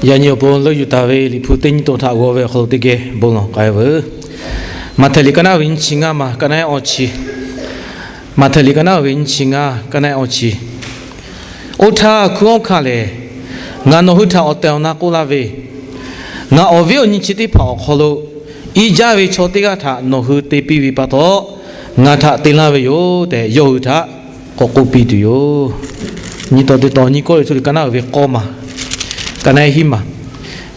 Yaꞈ nyi awˬ pon leuˆ yuˬ taˍ ve Liꞈ hpu teˇ nyi to htaꞈ g'aw ve awˬ hk'aw lo teˇ geh bon lawˬ k'ai veuˬ. Maꞈhtehˍ liꞈ ka naˆ ve nyiˇ chi ngaˇ ma ka naˆ ehˉ awˇ chi. Maꞈhtehˍ liꞈ ka naˆ ve nyiˇ chi ngaˇ ka naˆ ehˉ awˇ chi. Oˇ htaˇ hkunˉ hawˉ hkanˇ lehˬ, ngaˬ nawˬ hui htaꞈ awˬ tehˬ awˬ na k'oˆ laˇ ve, ngaˬ awˬ viˉ awˬ nyi chi teˇ hpaˍ awˬ hk'aw lo iˉ jaˇ ve chaw teˇ g'aˇ htaꞈ nawˬ hui te piˇ ve pa taw, ngaˬ htaꞈ te laˇ ve yoˬ tehꞈ yawˇ hui htaꞈ k'awꞈ k'oˆ piˇ tuˬ yoˬ. Nyi taw te taw nyi Kawˇrenˍhtuˆ liꞈ ka naˆ uiˍ ve k'awˇ ma ka naˆ ehˉ hiˉ ma.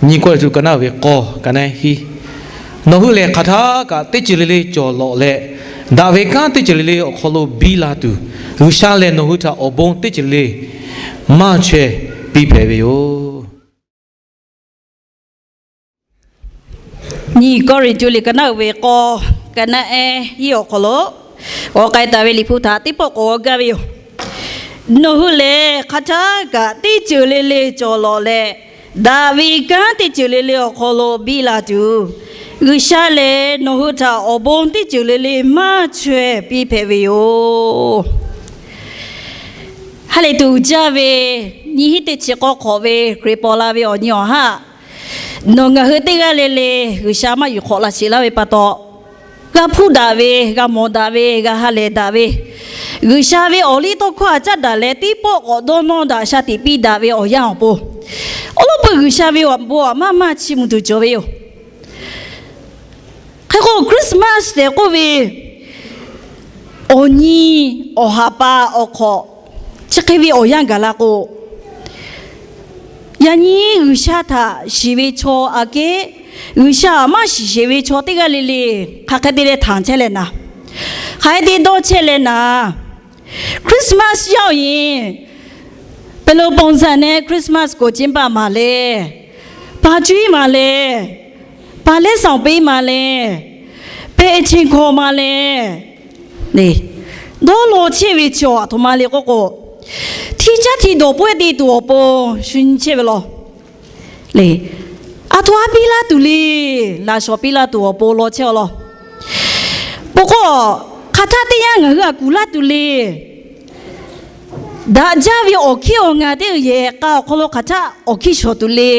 Nyi Kawˇrenˍhtuˆ ka naˆ uiˍ ve k'awˇ ka naˆ ehˉ hiˉ. Nawˬ hui lehˬ hk'aˬ htaˇ kaꞈ teˇ ceuˬ le le cawˬ lawꞈ leh, daꞈ ve kanˉ teˇ ceuˬ le le awˬ hk'aw lo biˇ la tuˬ, G'uiˬsha lehˬ nawˬ hui htaꞈ awˬ bon teˇ ceuˬ le le maˇ chaweh piˇ hpehꞈ ve yoˬ. Nyi Kawˇrenˍhtuˆ liꞈ ka naˆ uiˍ ve k'awˇ ka naˆ ehˉ hiˉ awˬ hk'aw lo k'awꞈ k'ai taˍ ve Liꞈ hpu htaꞈ teˇ pawˆ k'awꞈ g'a ve yoˬ. Nawˬ hui lehˬ hk'aˬ htaˇ kaꞈ teˇ ceuˬ le le cawˬ lawꞈ leh, daꞈ ve kanˉ teˇ ceuˬ le le awˬ hk'aw lo biˇ la tuˬ, G'uiˬsha lehˬ nawˬ hui htaꞈ awˬ bon teˇ ceuˬ le le maˇ chaweh piˇ hpehꞈ ve yoˬ. Ha lehˬ tuˬ uiˍ jaˇ ve, nyiˇ hinˉ teˇ chi k'awˇ hk'awꞈ ve Hkriꞈ paw la ve awˬ nyi awˬ haˉ, nawˬ ngaˬ hui teˇ g'aˇ le le G'uiˬsha maˇ yuˬ hk'awꞈ la sheˍ laˇ ve pa taw, g'a hpuˇ daꞈ ve, g'a mawˬ daꞈ ve, g'a ha lehˬ daꞈ ve, G'uiˬsha ve awˬ liˇ tawˇ hkawˇ htaꞈ caˉ daꞈ leh teˇ pawˆ k'awꞈ dawˇ nawˇ daꞈ sha tiꞈ piˇ daꞈ ve awˬ yanˇ awˬ pon, awˬ lawn peuˬ G'uiˬsha ve awˬ bon aꞈ maˇ maˇ chiˇ mvuh tuˬ cawˬ ve yoˬ. Hk'e k'o Christmas tehꞈ k'oˆ ve awˬ nyi awˬ ha pa awˬ hk'awꞈ chi hk'e ve awˬ yanˇ gaˬ la k'o, yaꞈ nyi G'uiˬsha htaꞈ shiˍ ve chaw aꞈ kehˉ, G'uiˬsha aꞈ maˇ shiˍ sheˍ ve chaw teˇ g'aˇ le le hk'aˬ hk'e te leh htanˍ chehˇ leh naˍ, hk'aˬ hk'e te dawˇ chehˇ leh naˍ, Christmas yaˇ-oˬ yeˬ, ဘယ်လိုပုံစံနဲ့ Christmas ကို ကျင်းပမှာလဲ, baˬ cuˇ iˉ ma le, baˬ lehˉ saˍ awˍ peˇ ma le, ဘယ်အချိန်ခေါ်မှာလဲ dawˇ law chehˇ ve chi aˬ htoꞈ ma le k'oˆ k'o, hti caˇ hti dawˬ pawehˇ te tuˬ awˬ pon shu nyi chehˇ ve law. Le, aˬ htoꞈ ma piˇ laˇ tuˬ le, laꞈ shawnˍ piˇ laˇ tuˬ awˬ pon law chehˇ-aw law. Peuˬ k'o, hk'aˬ htaˇ teˇ yanˇ ngaˬ hui aꞈ kuˬ laˇ tuˬ le. Daꞈ jaˇ ve awˬ hkiˉ awˬ ngaˬ teˇ g'uiˬ yehˬ k'a awˬ hk'aw lo hk'aˬ htaˇ awˬ hkiˇ shawˍ tuˬ le.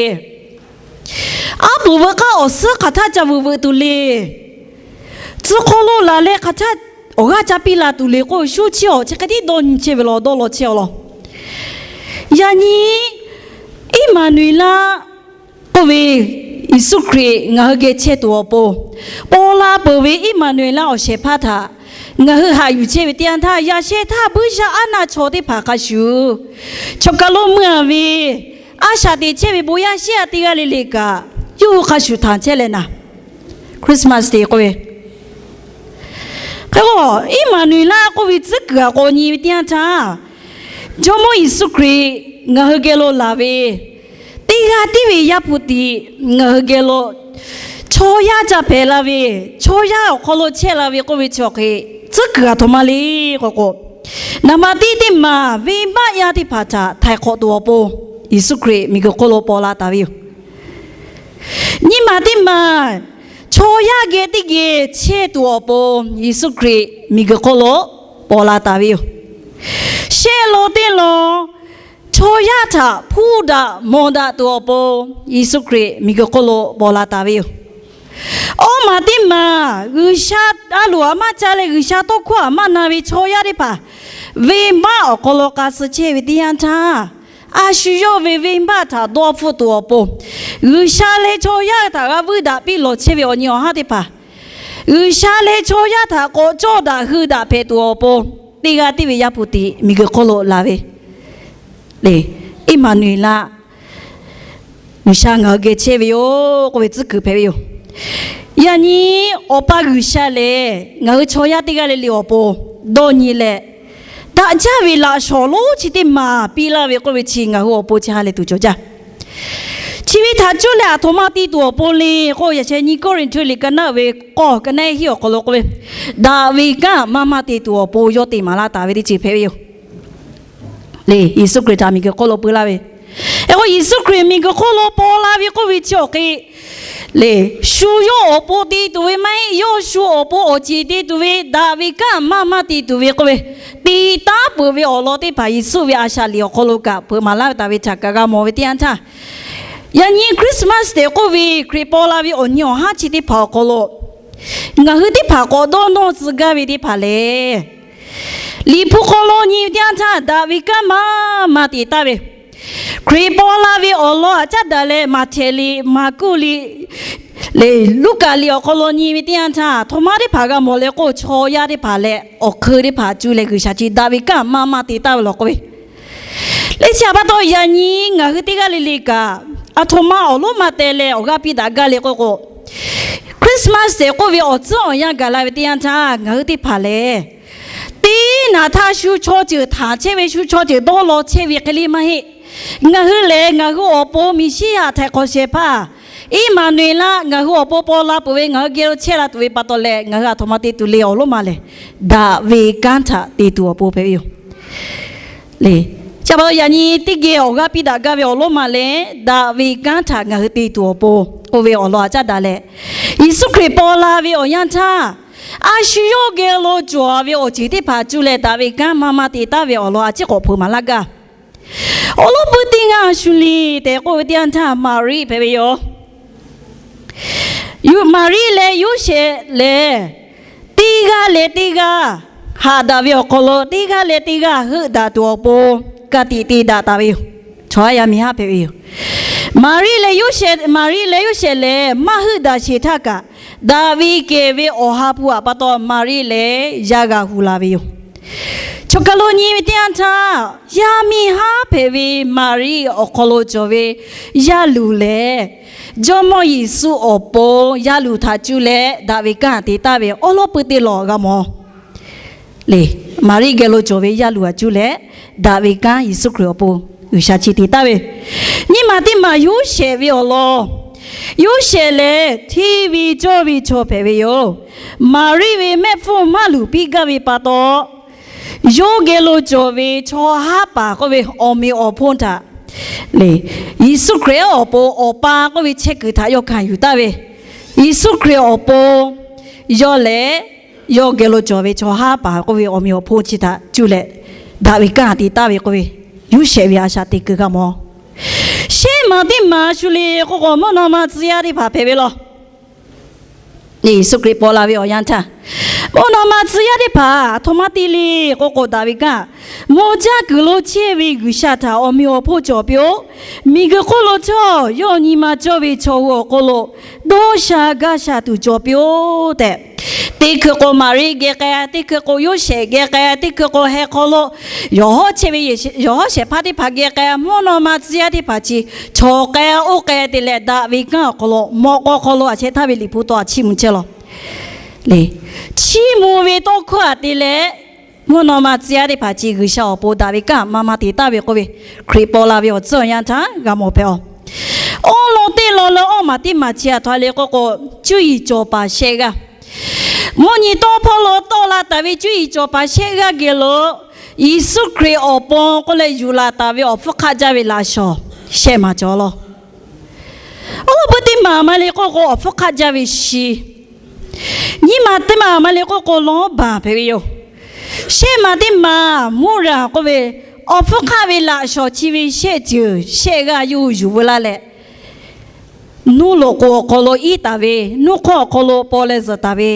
Aˉ poˍ veuꞈ k'aˇ awˬ suhˉ hk'aˬ htaˇ ca vuiˬ veuꞈ tuˬ le. Tcuh hk'aw lo laˬ leh hk'aˬ htaˇ awˬ g'aˇ ca piˇ la tuˬ le k'o, shu chi awˬ chi hk'e tiˉ dawˇ nyi chehˇ ve law, dawˇ law chehˇ-aw law. Yaꞈ nyi Iˉmaˍnuˍeˍlaˆ k'oˆ ve, Yeˍsuˆ Hkriꞈ ngaˬ hui geh chehˇ tuˬ awˬ pon, paw la peuˬ ve Iˉmaˍnuˍeˍlaˆ awˬ shehˍ hpaˇ htaꞈ ngaˬ hui haꞈ yuˬ chehˇ ve teˇ yanˇ htaˇ, yaꞈ sheh htaˇ buiˇshaˆaˉnaˆ chaw teˇ hpaˍ hk'a shuˍ, chaw kaˬ lo meuˇ-a ve a shaꞈ teꞈ chehˇ ve bon yaˇ shehˉ-a teˇ g'aˇ le le kaꞈ, yawˇ hui hk'a shuˍ htanˍ chehˇ leh naˍ, Christmas te k'oˆ ve, hk'e k'o, Iˉmaˍnuˍeˍlaˆ k'oˆ ve tcuhˉ kuiˬ aꞈ k'awꞈ nyi ve teˇ yanˇ htaˇ, Jawˇmawˇ Yeˍsuˆ Hkriꞈ ngaˬ hui geh lo laˬ ve, teˇ g'aˇ tiˉ ve Yaˇ hpu tiꞈ ngaˬ hui geh lo chaw yaˇ ca hpehꞈ la ve, chaw yaˇ awˬ hk'aw lo chehˇ la ve k'oˆ ve chi awˬ hk'e, tcuhˉ kuiˬ aˬ htoꞈ ma le k'oˆ k'o, naˍ baˍ tiˉ teˇ maˬ venˇbaˆ yaˇ teˇ hpaˍ htaꞈ htaiˍ hk'awꞈ tuˬ awˬ pon, Yeˍsuˆ Hkriꞈ miˬguiˬ hk'oˆ lo paw la taˍ ve yoˬ. Nyiˇ maˬ teˇ maˬ chaw yaˇ geh teˇ geh chehˇ tuˬ awˬ pon, Yeˍsuˆ Hkriꞈ miˬguiˬ hk'oˆ lo paw la taˍ ve yoˬ. Shehˆ lawn teˇ lawn chaw yaˇ htaꞈ hpuˇ daꞈ mawˬ daꞈ tuˬ awˬ pon, Yeˍsuˆ Hkriꞈ miˬguiˬ hk'oˆ lo paw la taˍ ve yoˬ. Awˇ maˬ teˇ maˬ G'uiˬsha a loˍ aꞈ maˇ ca leh G'uiˬsha tawˇ hkawˇ aꞈ maˇ na ve chaw yaˇ teˇ hpaˍ, venˇbaˆ awˬ hk'aw lo k'a suh chehˇ ve teˇ yanˇ htaˇ, a shu yawˇ ve venˇbaˆ htaꞈ dawˇ hpfuhˆ tuˬ awˬ pon, G'uiˬsha leh chaw yaˇ htaꞈ g'a vuiˇ daꞈ piˇ lawˬ chehˇ ve awˬ nyi awˬ haˉ teˇ hpaˍ, G'uiˬsha leh chaw yaˇ htaꞈ k'awꞈ cawˇ daꞈ hui daꞈ hpehꞈ tuˬ awˬ pon, teˇ g'aˇ tiˉ ve Yaˇ hpu tiꞈ miˬguiˬ hk'oˆ lo laˬ ve le, Iˉmaˍnuˍeˍlaˆ, G'uiˬsha ngaˬ hui geh chehˇ ve yoˬ k'oˆ ve tcuhˉ kuiˬ hpehꞈ ve yoˬ. Yaꞈ nyi Awˬ pa G'uiˬsha lehˬ, ngaˬ hui chaw yaˇ teˇ g'aˇ le le awˬ pon dawˇ nyi leh, daꞈ jaˇ ve laꞈ shawnˍ lonˉ chi teˇ maˬ piˇ laˇ ve k'oˆ ve chi ngaˬ hui awˬ pon chi ha lehˬ tuˬ cawˬ jaˇ. Chi ve htaꞈ cuˇ leh aˬ htoꞈ ma te tuˬ awˬ pon le k'o, yaꞈ sheh nyiˇ Kawˇrenˍhtuˆ liꞈ ka naˆ ve k'awˇ ka naˆ ehˉ hiˉ awˬ hk'aw lo k'oˆ ve, daꞈ ve kanˉ maˇ maˇ te tuˬ awˬ pon yawˇ te maˍ laˇ taˍ ve teˇ ceuˬ hpehꞈ ve yoˬ. Le, Yeˍsuˆ Hkriꞈ htaꞈ miˬguiˬ hk'oˆ lo peu laˇ ve, hk'e k'o Yeˍsuˆ Hkriꞈ miˬguiˬ hk'oˆ lo paw la ve k'oˆ ve chi awˬ hk'e le, shu yawˇ awˬ pon te tuˬ ve maˇ heˆ, yawˇ shu awˬ pon awˬ ceˬ te tuˬ ve, daꞈ ve kanˉ maˇ maˇ te tuˬ ve k'oˆ ve, te taˉ peuˬ ve awˬ lawn teˇ hpaˍ Yeˍsuˆ ve a shaꞈ liꞈ awˬ hk'aw lo kaꞈ hpeuꞈ maˍ laˇ ve taˍ ve htaꞈ kaꞈ g'a mawˬ ve teˇ yanˇ htaˇ, Yaꞈ nyi Christmas tehꞈ k'oˆ ve Hkriꞈ paw la ve awˬ nyi awˬ haˉ chi teˇ hpaˍ awˬ hk'aw lo, ngaˬ hui teˇ hpaˍ k'awꞈ dawˇ nawˇ tcuh gaˇ ve teˇ hpaˍ lehˬ, Liꞈ hpu hk'aw lo nyi ve teˇ yanˇ htaˇ, daꞈ ve kanˉ maˇ maˇ te taˍ ve, Hkriꞈ paw la ve awˬ lawn htaꞈ caˉ daꞈ leh, Maꞈhtehˍ liꞈ, Maˍkuˆ liꞈ, Luˉkaꞈ liꞈ awˬ hk'aw lo nyi ve teˇ yanˇ htaˇ, aˬ htoꞈ ma teˇ hpaˍ g'a mawˬ leh k'o, chaw yaˇ teˇ hpaˍ leh awˬ hk'eun teˇ hpaˍ cuˇ leh G'uiˬsha chi daꞈ ve kanˉ maˇ maˇ te taˍ ve law k'oˆ ve, leh chi htaꞈ pa taw yaꞈ nyi ngaˬ hui teˇ g'aˇ le le kaꞈ, aˬ htoꞈ ma awˬ lonˉ ma teh leh awˬ g'aˇ piˇ daꞈ gaˇ le k'oˆ k'o, Christmas tehꞈ k'oˆ ve awˬ tcuhˉ awˬ yanˇ gaˬ la ve teˇ yanˇ htaˇ, ngaˬ hui teˇ hpaˍ lehˬ, teˇ naꞈ htaˇ shu chaw ceuˬ htanˍ chehˇ ve, shu chaw ceuˬ dawˇ law chehˇ ve hk'e le maˇ heˆ. Ngaˬ hui lehˬ, ngaˬ hui awˬ pon Meˍsiˉyaꞈ htaiˍ hk'awꞈ shehˍ hpaˇ, Eˇmaˍnuˍeˍlaˆ ngaˬ hui awˬ pon paw la peuˬ ve, ngaˬ hui geh lo chehˇ la tuˬ ve pa taw leh, ngaˬ hui aˬ htoꞈ ma te tuˬ le awˬ lonˉ ma lehˬ, daꞈ ve kanˉ htaꞈ te tuˬ awˬ pon hpehꞈ ve yoˬ. Leh, chi pa taw yaꞈ nyi teˇ geh awˬ g'aˇ piˇ daꞈ gaˇ ve awˬ lonˉ ma lehˬ, daꞈ ve kanˉ htaꞈ ngaˬ hui te tuˬ awˬ pon k'oˆ ve awˬ lawn htaꞈ caˉ daꞈ leh, Yeˍsuˆ Hkriꞈ paw la ve awˬ yanˇ htaˇ, a shu yawˇ geh lo cawˬ ve awˬ ceuˬ teˇ hpaˍ cuˇ leh daꞈ ve kanˉ maˇ maˇ te taˍ ve awˬ lawn a ciˉ k'awꞈ hpeuꞈ maˍ laˇ gaˇ. Awˬ lawn pui teˇ g'aˇ shu le tehꞈ k'oˆ ve teˇ yanˇ htaˇ, Maˍriˆ hpehꞈ ve yoˬ. Maˍriˆ leh Yoˇsehꞈ lehˬ, teˇ g'aˇ leh teˇ g'aˇ haꞈ daꞈ ve awˬ hk'aw lo, teˇ g'aˇ leh teˇ g'aˇ heuˆ daꞈ tuˬ awˬ pon ka tiꞈ te daꞈ taˍ ve yoˬ. Chaw yaˇ miˇ haˉ hpehꞈ ve yoˬ. Maˍriˆ leh Yoˇsehꞈ, Maˍriˆ leh Yoˇsehꞈ lehˬ maˇ heuˆ daꞈ sheˍ htaˇ kaꞈ, daꞈ ve kehˬ ve awˬ ha hpu htaꞈ pa taw Maˍriˆ lehˬ yaˇ g'a hu la ve yoˬ. Chaw hk'a lo nyi ve teˇ yanˇ htaˇ, yaˇ miˇ haˉ hpehꞈ ve Maˍriˆ awˬ hk'aw lo cawˬ ve yaˇ luˬ lehˬ, Jawˇmawˇ Yeˍsuˆ awˬ pon yaˇ luˬ htaꞈ cuˇ leh daꞈ ve kanˉ te taˍ ve awˬ lawn pui teˇ lawˬ g'a mawˬ. Leh, Maˍriˆ geh lo cawˬ ve yaˇ luˬ htaꞈ cuˇ leh daꞈ ve kanˉ Yeˍsuˆ Hkriꞈ awˬ pon G'uiˬsha chi te taˍ ve. Nyiˇ maˬ teˇ maˬ Yoˇsehꞈ ve awˬ lawn. Yoˇsehꞈ lehˬ hteˇ ve cawˇ ve chaw hpehꞈ ve yoˬ. Maˍriˆ ve mehˆ hpfuhˇ maˇ luˬ piˇ gaˇ ve pa taw, yawˇ geh lo cawˬ ve chaw haˉ paˍ k'oˆ ve awˬ meꞈ awˬ hponˇ htaꞈ leh, Yeˍsuˆ Hkriꞈ awˬ pon Awˬ pa k'oˆ ve chehˇ kuiˬ htaꞈ yawˇ hkanˍ yuˬ taˍ ve, Yeˍsuˆ Hkriꞈ awˬ pon yawˇ leh yawˇ geh lo cawˬ ve chaw haˉ paˍ k'oˆ ve awˬ meꞈ awˬ hponˇ chi htaꞈ cuˇ leh daꞈ ve kanˉ te taˍ ve k'oˆ ve, Yoˇsehꞈ ve a shaꞈ teꞈ kuiˬ g'a mawˬ. Shehˆ maˬ teˇ maˬ shu le k'oˆ k'o, mvuhˇ naw ma tcuh yaˇ teˇ hpaˍ hpehꞈ ve law. Yeˍsuˆ Hkriꞈ paw la ve awˬ yanˇ htaˇ, mvuhˇ naw ma tcuh yaˇ teˇ hpaˍ aˬ htoꞈ ma te le k'oˆ k'o, daꞈ ve kanˉ, mawˬ jaˇ kuiˬ lo chehˇ ve G'uiˬsha htaꞈ awˬ meꞈ awˬ hponˇ cawˬ piˇ-oˆ. Miˬguiˬ hk'oˆ lo htawˇ yawˇ nyi ma cawˇ ve chaw hui awˬ hk'aw lo dawˇ sha gaˇ sha tuˬ cawˬ piˇ-oˆ tehꞈ, teˇ hkui k'o Maˍriˆ geh k'ai, teˇ hkui k'o Yoˇsehꞈ geh k'ai, teˇ hkui k'o heh hk'aw lo yawˬ hawˉ chehˇ ve yawˬ hawˉ shehˍ hpaˇ teˇ hpaˍ geh k'ai, mvuhˇ naw ma tcuh yaˇ teˇ hpaˍ chi chaw k'ai oˇ k'ai te leh, daꞈ ve kanˉ awˬ hk'aw lo mawꞈ k'aw hk'aw lo a shehˍ htaˇ ve Liꞈ hpu taw a chiˇ mvuh chehˇ law. Leh, chiˇ mvuh ve tawˇ hkawˇ htaꞈ te leh, mvuhˇ naw ma tcuh yaˇ teˇ hpaˍ chi G'uiˬsha awˬ pon daꞈ ve kanˉ maˇ maˇ te taˍ ve k'oˆ ve, Hkriꞈ paw la ve awˬ tcuhˉ awˬ yanˇ htaˇ g'a mawˬ hpehꞈ-oˬ. Awˉ lawn teˇ lawn leh awˉ maˬ teˇ maˬ chi aˬ htoꞈ ma le k'oˆ k'o, cuˇ yiˍ cawˬ paˍ shehˆ g'aˇ. Mvuhˇ nyi tawˇ hpawˇ lo tawˆ la taˍ ve cuˇ yiˍ cawˬ paˍ shehˆ g'aˇ geh lo, Yeˍsuˆ Hkriꞈ awˬ pon k'oˆ leh yuˬ laˬ taˍ ve awˬ hpfuhˇ hk'aˆ jaˇ ve laꞈ shawnˍ shehˆ maˬ cawˬ law. Awˉ lawn pui teˇ maˬ ma le k'oˆ k'o, awˬ hpfuhˇ hk'aˆ jaˇ ve shi. Nyiˇ maˬ teˇ maˬ ma le k'oˆ k'o, lawˉ baˬ hpehꞈ ve yoˬ. Shehˆ maˬ teˇ maˬ mvuhˇ raˬ k'oˆ ve, awˬ hpfuhˇ hk'aˆ ve laꞈ shawnˍ chi ve shehˆ ceuˬ shehˆ g'aˇ yawˇ hui yuˬ veu laˇ leh, nuˇ loꞈ k'oˍ awˬ hk'aw lo iˉ taˍ ve, nuˇ hk'awˇ awˬ hk'aw lo paw leh zuhˬ taˍ ve,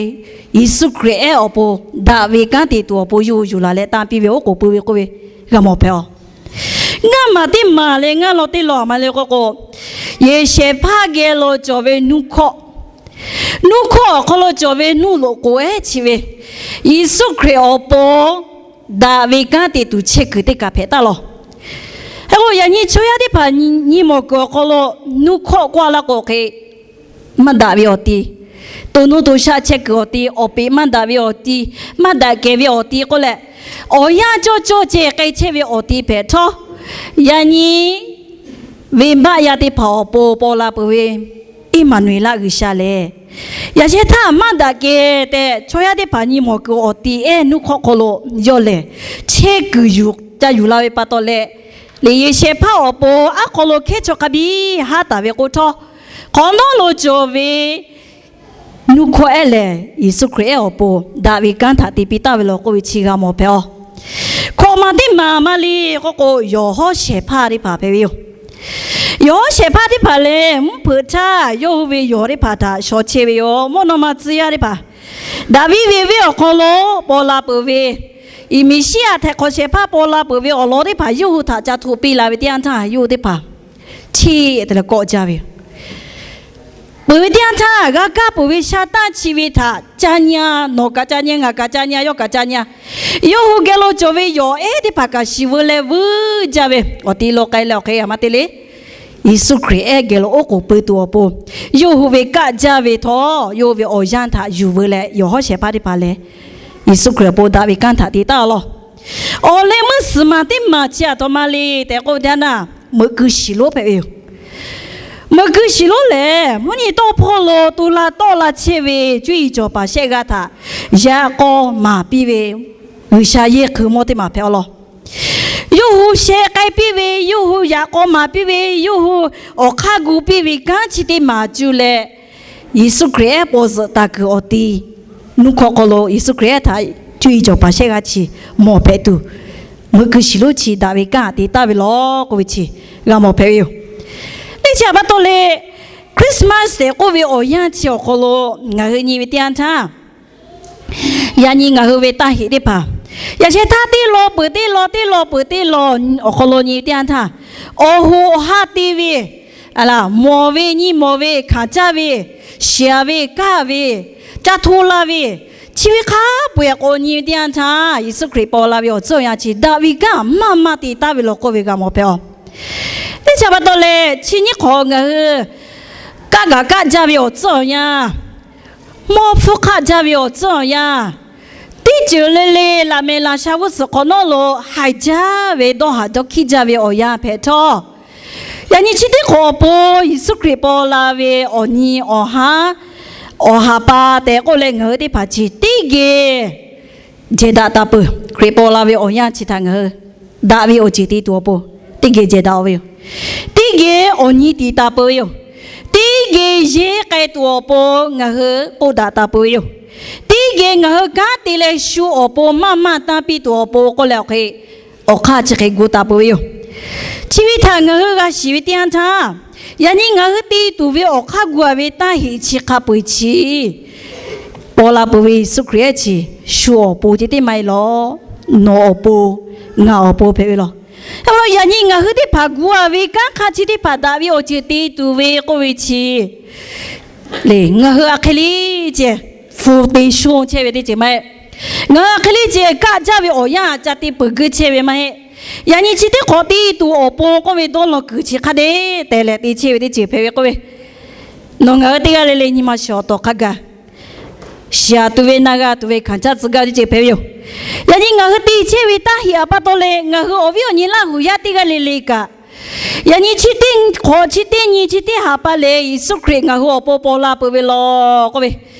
Yeˍsuˆ Hkriꞈ ehˉ awˬ pon daꞈ ve kanˉ te tuˬ awˬ pon yawˇ hui yuˬ laˬ leh tanˇ piˇ ve oˉ k'oˍ pui ve k'oˆ ve g'a mawˬ hpehꞈ-oˬ. Ngaˇ maˬ teˇ maˬ leh ngaˇ lawn teˇ lawn ma le k'oˆ k'o, yehˬ shehˍ hpaˇ geh lo cawˬ ve nuˇ hkawˇ, nuˇ hkawˇ awˬ hk'aw lo cawˬ ve nuˇ loꞈ k'oˍ ehˉ chi ve, Yeˍsuˆ Hkriꞈ awˬ pon daꞈ ve kanˉ te tuˬ chehˇ kuiˬ teˇ kaˬ hpehꞈ taˍ law. Hk'e k'o, yaꞈ nyi chaw yaˇ teˇ hpaˍ nyi mawˬ kuiˬ awˬ hk'aw lo nuˇ hkawˇ k'oˆ laˇ k'o hk'e, maˇ daꞈ ve awˬ ti, to nuˇ to shaˆ chehˇ kuiˬ awˬ ti, awˬ peꞈ maˇ daꞈ ve awˬ ti, maˇ daꞈ kehˬ ve awˬ ti k'oˆ leh, awˬ yanˇ cawˇ cawˇ ceh k'ai chehˇ ve awˬ ti hpehꞈ htawˇ, yaꞈ nyi venˇbaˆ yaˇ teˇ hpaˍ awˬ pon paw la peuˬ ve Eˇmaˍnuˍeˍlaˆ G'uiˬsha lehˬ, yaꞈ shehˍ htaˇ maˇ daꞈ kehˬ tehꞈ chaw yaˇ teˇ hpaˍ nyi mawˬ kuiˬ awˬ ti ehˉ nuˇ hkawˇ hk'aw lo yawˇ lehˬ chehˇ kuiˬ yuˬ ca yuˬ la ve pa taw leh, lehˬ yehˬ shehˍ hpaˇ awˬ pon aˉ hk'aw lo hkehˉ chaw hk'a biˇ haˉ taˍ ve k'o htawˇ, hk'awꞈ nawˉ lo cawˬ ve nuˇ hkawˇ ehˉ lehˬ, Yeˍsuˆ Hkriꞈ ehˉ awˬ pon daꞈ ve kanˉ htaꞈ te piˇ taˍ ve law k'oˆ ve chi g'a mawˬ hpehꞈ-oˬ. Hkawꞈ maˬ teˇ maˬ ma le k'oˆ k'o, yawˬ hawˉ shehˍ hpaˇ teˇ hpaˍ hpehꞈ ve yoˬ. Yawˬ hawˉ shehˍ hpaˇ teˇ hpaˍ lehˬ, mvuhˇ hpeuꞈ htaˇ yawˇ hui ve yawˬ teˇ hpaˍ htaꞈ shawˍ chehˇ ve yoˬ. Mvuhˇ naw ma tcuh yaˇ teˇ hpaˍ, Daˍviˆ ve venˇ awˬ hk'aw lo paw la peuˬ ve, Meˍsiˉyaꞈ htaiˍ hk'awꞈ shehˍ hpaˇ paw la peuˬ ve awˬ lawn teˇ hpaˍ yawˇ hui htaꞈ ca htoꞈ piˇ la ve teˇ yanˇ htaˇ, yawˇ hui teˇ hpaˍ cheˇ te leh kawˆ jaˇ ve yoˬ. Peuˬ ve teˇ yanˇ htaˇ, g'a kaˇ peuˬ ve sha taˇ chi ve htaꞈ ca nyi-a, nawˬ kaꞈ ca nyi-a, ngaˬ kaꞈ ca nyi-a, yawˇ kaꞈ ca nyi-a. Yawˇ hui geh lo cawˬ ve yawˬ ehˉ teˇ hpaˍ kaꞈ shiˍ veu leh vuiˇ jaˇ ve, awˬ ti lo k'ai leh awˬ hk'e a ma te le, Yeˍsuˆ Hkriꞈ ehˉ geh lo oˉ k'oˍ pui tuˬ awˬ pon, yawˇ hui ve kaˆ jaˇ ve htawˇ, yawˇ hui ve awˬ yanˇ htaꞈ yuˬ veu leh, yawˬ hawˉ shehˍ hpaˇ teˇ hpaˍ lehˬ, Yeˍsuˆ Hkriꞈ awˬ pon daꞈ ve kanˉ htaꞈ te taˍ lawˬ. Awˬ leh meuˇ suhˍ maˬ teˇ maˬ chi aˬ htoꞈ ma le tehꞈ k'oˆ ve teˇ yanˇ, meuꞈ keu shiˍ lonˉ hpehꞈ ve yoˬ. Meuꞈ keu shiˍ lonˉ lehˬ, mvuhˇ nyi tawˇ hpawˇ lo tu la tawˆ la chehˇ ve cuˇ yiˍ cawˬ paˍ shehˆ g'aˇ htaꞈ yaꞈ k'aw maˍ piˇ ve G'uiˬsha yehˬ hk'eun mawˇ teˇ maˬ hpehꞈ a lawˬ. Yawˇ hui sheh k'ai piˇ ve, yawˇ hui yaꞈ k'aw maˍ piˇ ve, yawˇ hui awˬ hk'aˇ gu piˇ ve kanˉ chi teˇ maˬ cuˇ leh, Yeˍsuˆ Hkriꞈ ehˉ paw zuhꞈ taˍ kuiˬ awˬ ti nuˇ hkawˇ hk'aw lo Yeˍsuˆ Hkriꞈ ehˉ htaꞈ cuˇ yiˍ cawˬ paˍ shehˆ g'aˇ chi mawˬ hpehꞈ tuˬ, meuꞈ keu shiˍ lonˉ chi daꞈ ve kanˉ te taˍ ve lawˬ k'oˆ ve chi g'a mawˬ hpehꞈ ve yoˬ. Teˇ chi aꞈ pa taw leh, Christmas tehꞈ k'oˆ ve awˬ yanˇ chi awˬ hk'aw lo ngaˬ hui nyi ve teˇ yanˇ htaˇ, yaꞈ nyi ngaˬ hui ve taˇ heꞈ teˇ hpaˍ, yaꞈ sheh htaˇ teˇ law peuˬ teˇ law, teˇ law peuˬ teˇ law awˬ hk'aw lo nyi ve teˇ yanˇ htaˇ, awˬ hoꞈ awˬ ha te ve, mawˬ ve nyi mawˬ ve hkanˍ caˇ ve, shiˍ ve kaˇ ve, caˇ hto la ve, chi ve hk'a peu-eˬ k'awꞈ nyi ve teˇ yanˇ htaˇ, Yeˍsuˆ Hkriꞈ paw la ve awˬ tcuhˉ awˬ yanˇ chi daꞈ ve kanˉ maˇ maˇ te taˍ ve lawˬ k'oˆ ve g'a mawˬ hpehꞈ a. Teˇ chi aꞈ pa taw leh, chi nyiˇ hk'awꞈ ngaˬ hui kaˆ gaˬ kaˆ jaˇ ve awˬ tcuhˉ awˬ yanˇ, mawˇ hpfuhˇ hk'aˆ jaˇ ve awˬ tcuhˉ awˬ yanˇ, teˇ ceuˬ le le laꞈ mehˍ laꞈ sha g'uˇ suhˍ hk'awꞈ nawˉ lo haiˬ jaˇ ve dawˇ haˍ dawˇ hkiˇ jaˇ ve awˬ yanˇ hpehꞈ htawˇ, yaꞈ nyi chi teˇ hk'awꞈ awˬ pon Yeˍsuˆ Hkriꞈ paw la ve awˬ nyi awˬ haˉ, awˬ haˍ pa tehꞈ k'oˆ leh ngaˬ hui teˇ hpaˍ chi teˇ geh jehˬ daꞈ taˍ peuˬ. Hkriꞈ paw la ve awˬ yanˇ chi htaꞈ ngaˬ hui daꞈ ve awˬ ceuˬ te tuˬ awˬ pon teˇ geh jehˬ daꞈ-o ve yoˬ. Teˇ geh awˬ nyi tiˍ taˍ peuˬ ve yoˬ. Teˇ geh yehˇ k'ai tuˬ awˬ pon ngaˬ hui k'oˆ daꞈ taˍ peuˬ ve yoˬ. Teˇ geh ngaˬ hui kanˉ te leh shu awˬ pon maˇ maˇ tanˇ piˇ tuˬ awˬ pon k'oˆ leh awˬ hk'e, awˬ hk'aˇ chi hk'e gu taˍ peuˬ ve yoˬ. Chi ve htaꞈ ngaˬ hui g'a shiˍ ve teˇ yanˇ htaˇ, yaꞈ nyi ngaˬ hui te tuˬ ve awˬ hk'aˇ gu-a ve taˇ heꞈ chi hk'a peu-eˬ chi paw la peuˬ ve Yeˍsuˆ Hkriꞈ ehˉ chi shu awˬ pon ceh teˇ maˇ heˆ lawˬ. Nawˬ awˬ pon, ngaˬ awˬ pon hpehꞈ ve lawˬ. Yaꞈ nyi ngaˬ hui teˇ hpaˍ gu-a ve kanˉ hk'a chi teˇ hpaˍ daꞈ ve awˬ ceuˬ te tuˬ ve k'oˆ ve chi le, ngaˬ hui a hk'e le ceh fu te shonˇ chehˇ ve teˇ ceuˬ maˇ heˆ. Ngaˬ hui a hk'e le ceh kaˆ jaˇ ve awˬ yanˇ ca te peuˬ geu chehˇ ve maˇ heˆ. Yaꞈ nyi chi teˇ hk'awꞈ te tuˬ awˬ pon k'oˆ ve dawˇ law kuiˬ chi hk'a dehꞈ te leh te chehˇ ve teˇ ceuˬ hpehꞈ ve k'oˆ ve, nawˬ ngaˬ hui teˇ g'aˇ le le nyi ma shiˍ awˬ tawˍ hk'a gaˬ shiˍ-a tuˬ ve na g'a tuˬ ve hkanˍ caˇ tcuh gaˇ ve teˇ ceuˬ hpehꞈ ve yoˬ. Yaꞈ nyi ngaˬ hui te chehˇ ve taˇ heꞈ aꞈ pa taw leh ngaˬ hui awˬ viˉ awˬ nyi Laˇ huˍ yaˇ teˇ g'aˇ le le kaꞈ, yaꞈ nyi chi teˇ hk'awꞈ chi teˇ nyi chi teˇ haꞈ pa lehˬ Yeˍsuˆ Hkriꞈ ngaˬ hui awˬ pon paw la peuˬ ve lawˬ k'oˆ ve,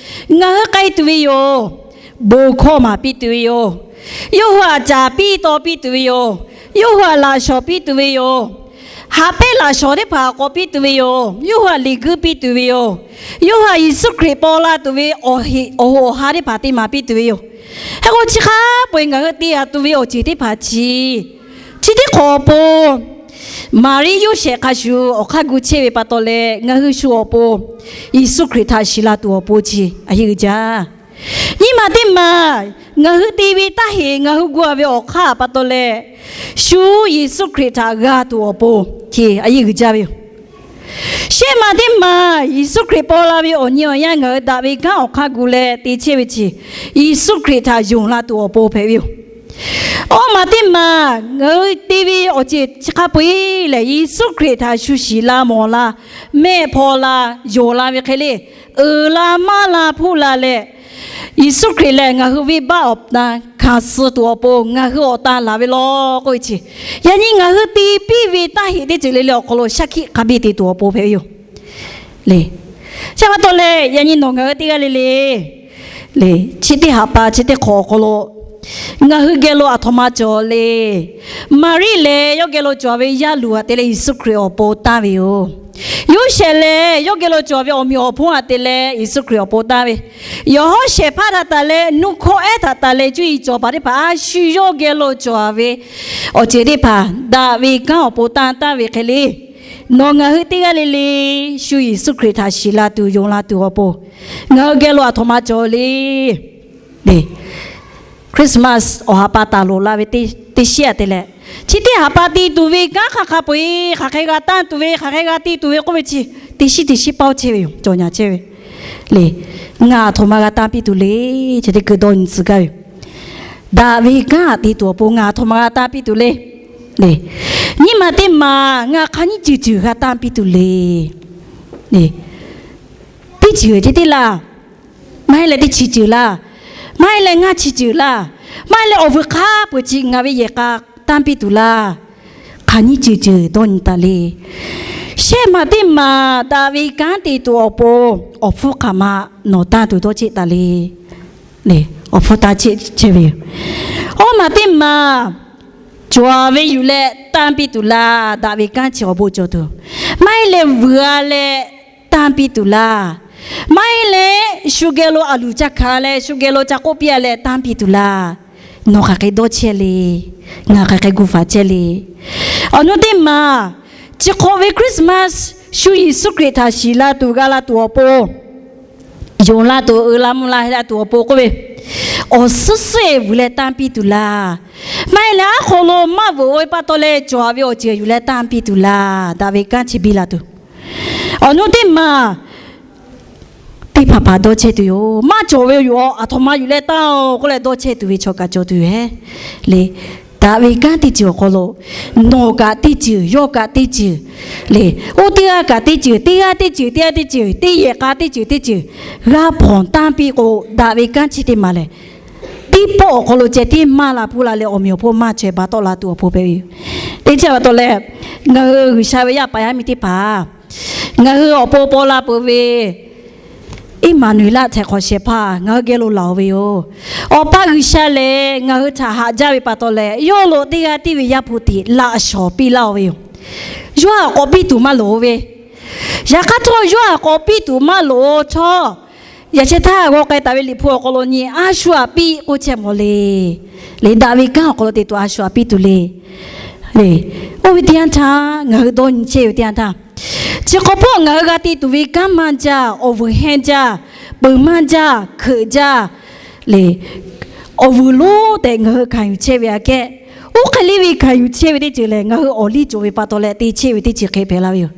ngaˬ hui k'ai tuˬ ve yoˬ. Bon hkawˇ maˍ piˇ tuˬ ve yoˬ. Yawˇ hui aꞈ caˍ piˇ taw piˇ tuˬ ve yoˬ. Yawˇ hui aꞈ laꞈ shawˍ piˇ tuˬ ve yoˬ. Haꞈ pehnˇ laꞈ shawˍ teˇ hpaˍ k'awꞈ piˇ tuˬ ve yoˬ. Yawˇ hui aꞈ liꞈ guiˇ piˇ tuˬ ve yoˬ. Yawˇ hui aꞈ Yeˍsuˆ Hkriꞈ paw la tuˬ ve awˬ heꞈ awˬ hoꞈ awˬ ha teˇ hpaˍ te maˍ piˇ tuˬ ve yoˬ. Hk'e k'o chi hk'a peu-eˬ ngaˬ hui te-a tuˬ ve awˬ ceuˬ teˇ hpaˍ chi, chi teˇ hk'awꞈ awˬ pon Maˍriˆ Yoˇsehꞈ hk'a shuˍ awˬ hk'aˇ gu chehˇ ve pa taw leh ngaˬ hui shu awˬ pon Yeˍsuˆ Hkriꞈ htaꞈ shiˍ la tuˬ awˬ pon chi a yeˇ uiˍ jaˇ. Nyiˇ maˬ teˇ maˬ ngaˬ hui te ve taˇ heꞈ ngaˬ hui gu-a ve awˬ hk'aˇ pa taw leh, shu Yeˍsuˆ Hkriꞈ htaꞈ g'a tuˬ awˬ pon chi a yeˇ uiˍ jaˇ ve yoˬ. Shehˆ maˬ teˇ maˬ Yeˍsuˆ Hkriꞈ paw la ve awˬ nyi awˬ yanˇ ngaˬ hui daꞈ ve kanˉ awˬ hk'aˇ gu leh te chehˇ ve chi, Yeˍsuˆ Hkriꞈ htaꞈ yonˍ la tuˬ awˬ pon hpehꞈ ve yoˬ. Awˇ maˬ teˇ maˬ ngaˬ hui te ve awˬ ceuˬ chi hk'a peu-eˬ lehˬ, Yeˍsuˆ Hkriꞈ htaꞈ shu shiˍ la mawˬ la, mehˆ hpaw la, yonˍ la ve hk'e le, uiˍ la maˇ la hpuˇ la leh, Yeˍsuˆ Hkriꞈ lehˬ ngaˬ hui venˇbaˆ awˬ na hkanˍ suh tuˬ awˬ pon ngaˬ hui awˬ tan laˬ ve lawˬ k'oˆ ve chi, yaꞈ nyi ngaˬ hui te piˇ ve taˇ heꞈ teˇ ceuˬ le le awˬ hk'aw lo shaˉ hkiˆ hk'a biˇ te tuˬ awˬ pon hpehꞈ ve yoˬ. Le, chi pa taw leh yaꞈ nyi nawˬ ngaˬ hui teˇ g'aˇ le le, le, chi teˇ haꞈ pa chi teˇ hk'awꞈ awˬ hk'aw lo ngaˬ hui geh lo aˬ htoꞈ ma cawˬ le. Maˍriˆ lehˬ yawˇ geh lo cawˬ ve yaˇ luˬ htaꞈ te leh Yeˍsuˆ Hkriꞈ awˬ pon tanˇ ve yoˬ. Yoˇsehꞈ lehˬ yawˇ geh lo cawˬ ve awˬ meꞈ awˬ hponˇ htaꞈ te leh Yeˍsuˆ Hkriꞈ awˬ pon tanˇ ve, yawˬ hawˉ shehˍ hpaˇ htaꞈ taˍ leh nuˇ hkawˇ ehˉ htaꞈ taˍ leh cuˇ yiˍ cawˬ paˍ teˇ hpaˍ a shu yawˇ geh lo cawˬ ve awˬ ceuˬ teˇ hpaˍ daꞈ ve kanˉ awˬ pon tanˇ tanˇ ve hk'e le, Nawˬ ngaˬ hui teˇ g'aˇ le le shu Yeˍsuˆ Hkriꞈ htaꞈ shiˍ la tuˬ, yonˍ la tuˬ awˬ pon, ngaˬ hui geh lo aˬ htoꞈ ma cawˬ le. Christmas awˬ ha pa taˍ loˍ la ve teˇ shiˉ aꞈ te leh, chi teˇ ha pa te tuˬ ve kanˉ hk'a hk'a peu-eˬ hk'aˬ hk'e g'a tanˇ tuˬ ve, hk'aˬ hk'e g'a te tuˬ ve k'oˆ ve chi, teˇ shiˉ teˇ shiˉ paoˇ chehˇ ve yoˬ, cawˬ nyaˬ chehˇ ve le. Ngaˬ aˬ htoꞈ ma g'a tanˇ piˇ tuˬ le. Chi teˇ hkui dawˇ nyi tcuh gaˇ ve yoˬ. Daꞈ ve kanˉ aꞈ te tuˬ awˬ pon ngaˬ aˬ htoꞈ ma g'a tanˇ piˇ tuˬ le. Nyiˇ maˬ teˇ maˬ ngaˬ hk'aˬ nyiˇ ceuˬ ceuˬ g'a tanˇ piˇ tuˬ le. Teˇ ceuˬ ceh tiˉ laˇ. Maˇ heˆ leh teˇ chi ceuˬ laˇ. Maˇ heˆ leh ngaˇ chi ceuˬ laˇ. Maˇ heˆ leh awˬ vuiˬ hk'a peu-eˬ chi ngaˬ ve yehˬ k'a tanˇ piˇ tuˬ laˇ. Hk'aˬ nyiˇ ceuˬ ceuˬ dawˇ nyi taˍ le. Shehˆ maˬ teˇ maˬ daꞈ ve kanˉ te tuˬ awˬ pon awˬ hpfuhˇ hk'aˬ ma nawˬ tanˇ tuˬ dawˇ cheˆ taˍ le. Awˬ hpfuhˇ tanˇ cheˆ chehˇ ve yoˬ. Awˇ maˬ teˇ maˬ cawˬ ve yuˬ leh tanˇ piˇ tuˬ laˇ. Daꞈ ve kanˉ chi awˬ bon cawˬ tuˬ, maˇ heˆ leh vuiˬ-a leh tanˇ piˇ tuˬ laˇ. Maˇ heˆ leh shu geh lo aˬ luˬ ca hkanˍ leh shu geh lo ca k'oˆ piˇ-a leh tanˇ piˇ tuˬ laˇ. Nawˬ hk'aˬ hk'e dawˇ chehˇ le. Ngaˬ hk'aˬ hk'e gu faˍ chehˇ le. Awˬ nu teˇ maˬ, chi hk'awꞈ ve Christmas shu Yeˍsuˆ Hkriꞈ htaꞈ shiˍ la tuˬ g'a la tuˬ awˬ pon, yonˍ la tuˬ, uiˍ la mvuh la heh la tuˬ awˬ pon k'oˆ ve, awˬ suhˉ suhˉ-eˬ vuiˬ leh tanˇ piˇ tuˬ laˇ. Maˇ heˆ leh aˉ hk'aw lo maˇ vuiˬ-o ve pa taw leh cawˬ-a ve awˬ ceuˬ yuˬ leh tanˇ piˇ tuˬ laˇ. Daꞈ ve kanˉ chi biˇ la tuˬ. Awˬ nu teˇ maˬ, teˇ hpaˍ hpaˍ dawˇ chehˇ tuˬ yoˬ. Maˇ cawˬ ve yoˬ, aˬ htoꞈ ma yuˬ leh tanˇ-oˬ k'oˆ leh dawˇ chehˇ tuˬ ve chaw kaꞈ cawˬ tuˬ yoˬ hehˉ le. Daꞈ ve kanˉ teˇ ceuˬ awˬ hk'aw lo, nawˬ kaꞈ teˇ ceuˬ, yawˇ kaꞈ teˇ ceuˬ le. Oˇ teˇ g'aˇ kaꞈ teˇ ceuˬ, teˇ g'aˇ teˇ ceuˬ, teˇ g'aˇ teˇ ceuˬ, teˇ yehˬ k'a teˇ ceuˬ teˇ ceuˬ g'a hpawnˬ tanˇ piˇ k'o, daꞈ ve kanˉ chi teˇ maˬ lehˬ, teˇ pawˆ awˬ hk'aw lo ceh tiˉ maˇ la hpuˇ la leh awˬ meꞈ awˬ hponˇ maˇ chaweh ba tawˆ la tuˬ awˬ pon hpehꞈ ve yoˬ. Teˇ chi pa taw leh, ngaˬ hui G'uiˬsha ve yaˇ paˍ yaˇ miˇ teˇ hpaˍ, ngaˬ hui awˬ pon paw la peuˬ ve Eˇmaˍnuˍeˍlaˆ htaiˍ hk'awꞈ shehˍ hpaˇ ngaˬ hui geh lo laˬ-o ve yoˬ. Awˬ pa G'uiˬsha lehˬ ngaˬ hui htaꞈ haꞈ jaˇ ve pa taw leh, yawˇ lo teˇ g'aˇ tiˉ ve Yaˇ hpu tiꞈ laꞈ shawˍ piˇ laˇ-o ve yoˬ. Yawˇ htaꞈ k'awꞈ piˇ tuˬ maˇ loˍ-o ve, yaꞈ hk'aˇ htawˇ yawˇ htaꞈ k'awꞈ piˇ tuˬ maˇ loˍ-o htawˇ, yaꞈ sheh htaˇ g'aw k'ai taˍ ve Liꞈ hpu awˬ hk'aw lo nyi, a shu htaꞈ piˇ k'oˆ chehˇ mawˬ le. Leh daꞈ ve kanˉ awˬ hk'aw lo te tuˬ a shu htaꞈ piˇ tuˬ le. Oˇ ve teˇ yanˇ htaˇ ngaˬ hui dawˇ nyi chehˇ ve teˇ yanˇ htaˇ, chi hk'aw hpawˇ ngaˬ hui g'a te tuˬ ve kanˉ maˇ jaˇ, awˬ vuiˬ hehnˇ jaˇ, peuˬ maˇ jaˇ, hkeuꞈ jaˇ le. Awˬ vuiˬ lonˉ tehꞈ ngaˬ hui hkanˍ yuˬ chehˇ ve aꞈ kehˉ, oˇ hk'e le ve hkanˍ yuˬ chehˇ ve teˇ ceuˬ lehˬ, ngaˬ hui awˬ liˇ cawˬ ve pa taw leh te chehˇ ve teˇ ceuˬ hk'e hpehꞈ la ve yoˬ.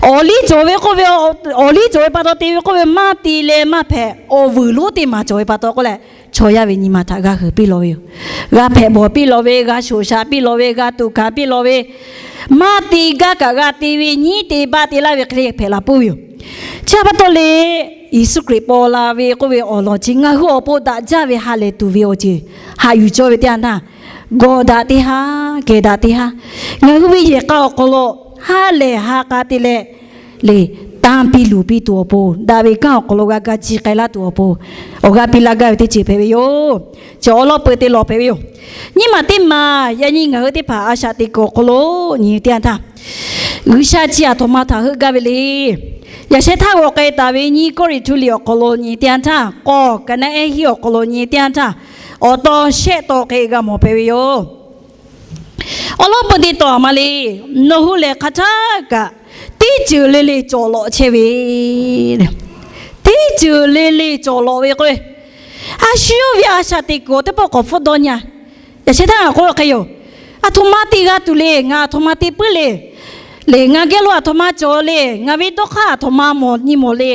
Awˬ liˇ cawˬ ve k'oˆ ve, awˬ liˇ cawˬ ve pa taw te ve k'oˆ ve maˇ te leh maˇ hpehꞈ, awˬ vuiˬ lonˉ teˇ maˬ cawˬ ve pa taw k'oˆ leh, chaw yaˇ ve nyi ma htaꞈ g'a heuˬ piˇ lawˬ ve yoˬ. G'a hpehꞈ bawˬ piˇ lawˬ ve, g'a shoꞈ shaꞈ piˇ lawˬ ve, g'a tuꞈ hkanˍ piˇ lawˬ ve, maˇ te gaˇ kaꞈ g'a te ve, nyiˉ te baˆ te laˇ ve hk'e le hpehꞈ la puiˉ ve yoˬ. Chi pa taw leh, Yeˍsuˆ Hkriꞈ paw la ve k'oˆ ve awˬ lawn chi ngaˬ hui awˬ pon daꞈ jaˇ ve ha lehˬ tuˬ ve awˬ ceuˬ haꞈ yuˬ cawˇ ve teˇ yanˇ htaˇ, gawˬ daꞈ teˇ haˉ, geh daꞈ teˇ haˉ, ngaˬ hui ve yehˬ k'a awˬ hk'aw lo ha lehˬ ha k'a te leh, le, tanˇ piˇ luˬ piˇ tuˬ awˬ pon, daꞈ ve kanˉ awˬ hk'aw lo g'a ga ji k'ai laˇ tuˬ awˬ pon, awˬ g'aˇ piˇ laˇ gaˇ ve teˇ ceuˬ hpehꞈ ve yoˬ. Chi awˬ lawn peuˬ te lawˬ hpehꞈ ve yoˬ. Nyiˇ maˬ teˇ maˬ yaꞈ nyi ngaˬ hui teˇ hpaˍ a shaꞈ teꞈ kuiˬ awˬ hk'aw lo nyi teˇ yanˇ htaˇ, G'uiˬsha chi aˬ htoꞈ ma htaꞈ heuˆ gaˇ ve le. Yaꞈ sheh htaˇ g'aw k'ai taˍ ve nyiˇ Kawˇrenˍhtuˆ liꞈ awˬ hk'aw lo nyi teˇ yanˇ htaˇ, k'awˇ kaˍnaˆ ehˉ hiˉ awˬ hk'aw lo nyi teˇ yanˇ htaˇ, awˬ tawn shehˆ tawn hk'e g'a mawˬ hpehꞈ ve yoˬ. Awˬ lawn peuˬ te tawˍ ma le. Nawˬ hui lehˬ hk'a htaˇ kaꞈ teˇ ceuˬ le le cawˬ lawꞈ chehˇ ve, teˇ ceuˬ le le cawˬ lawꞈ ve k'o, a shu yawˇ ve a shaꞈ teꞈ kuiˬ awˬ teˇ pawˆ k'awꞈ hpfuhˆ dawˇ nyi-a. Yaꞈ sheh htaˇ ngaˬ k'oˆ hk'e yoˬ. Aˬ htoꞈ ma te g'a tuˬ le, ngaˬ aˬ htoꞈ ma te puiˉ le. Lehˬ, ngaˬ geh lo aˬ htoꞈ ma cawˬ le, ngaˬ ve dawˇ hk'aˇ aˬ htoꞈ ma mawˬ nyi mawˬ le.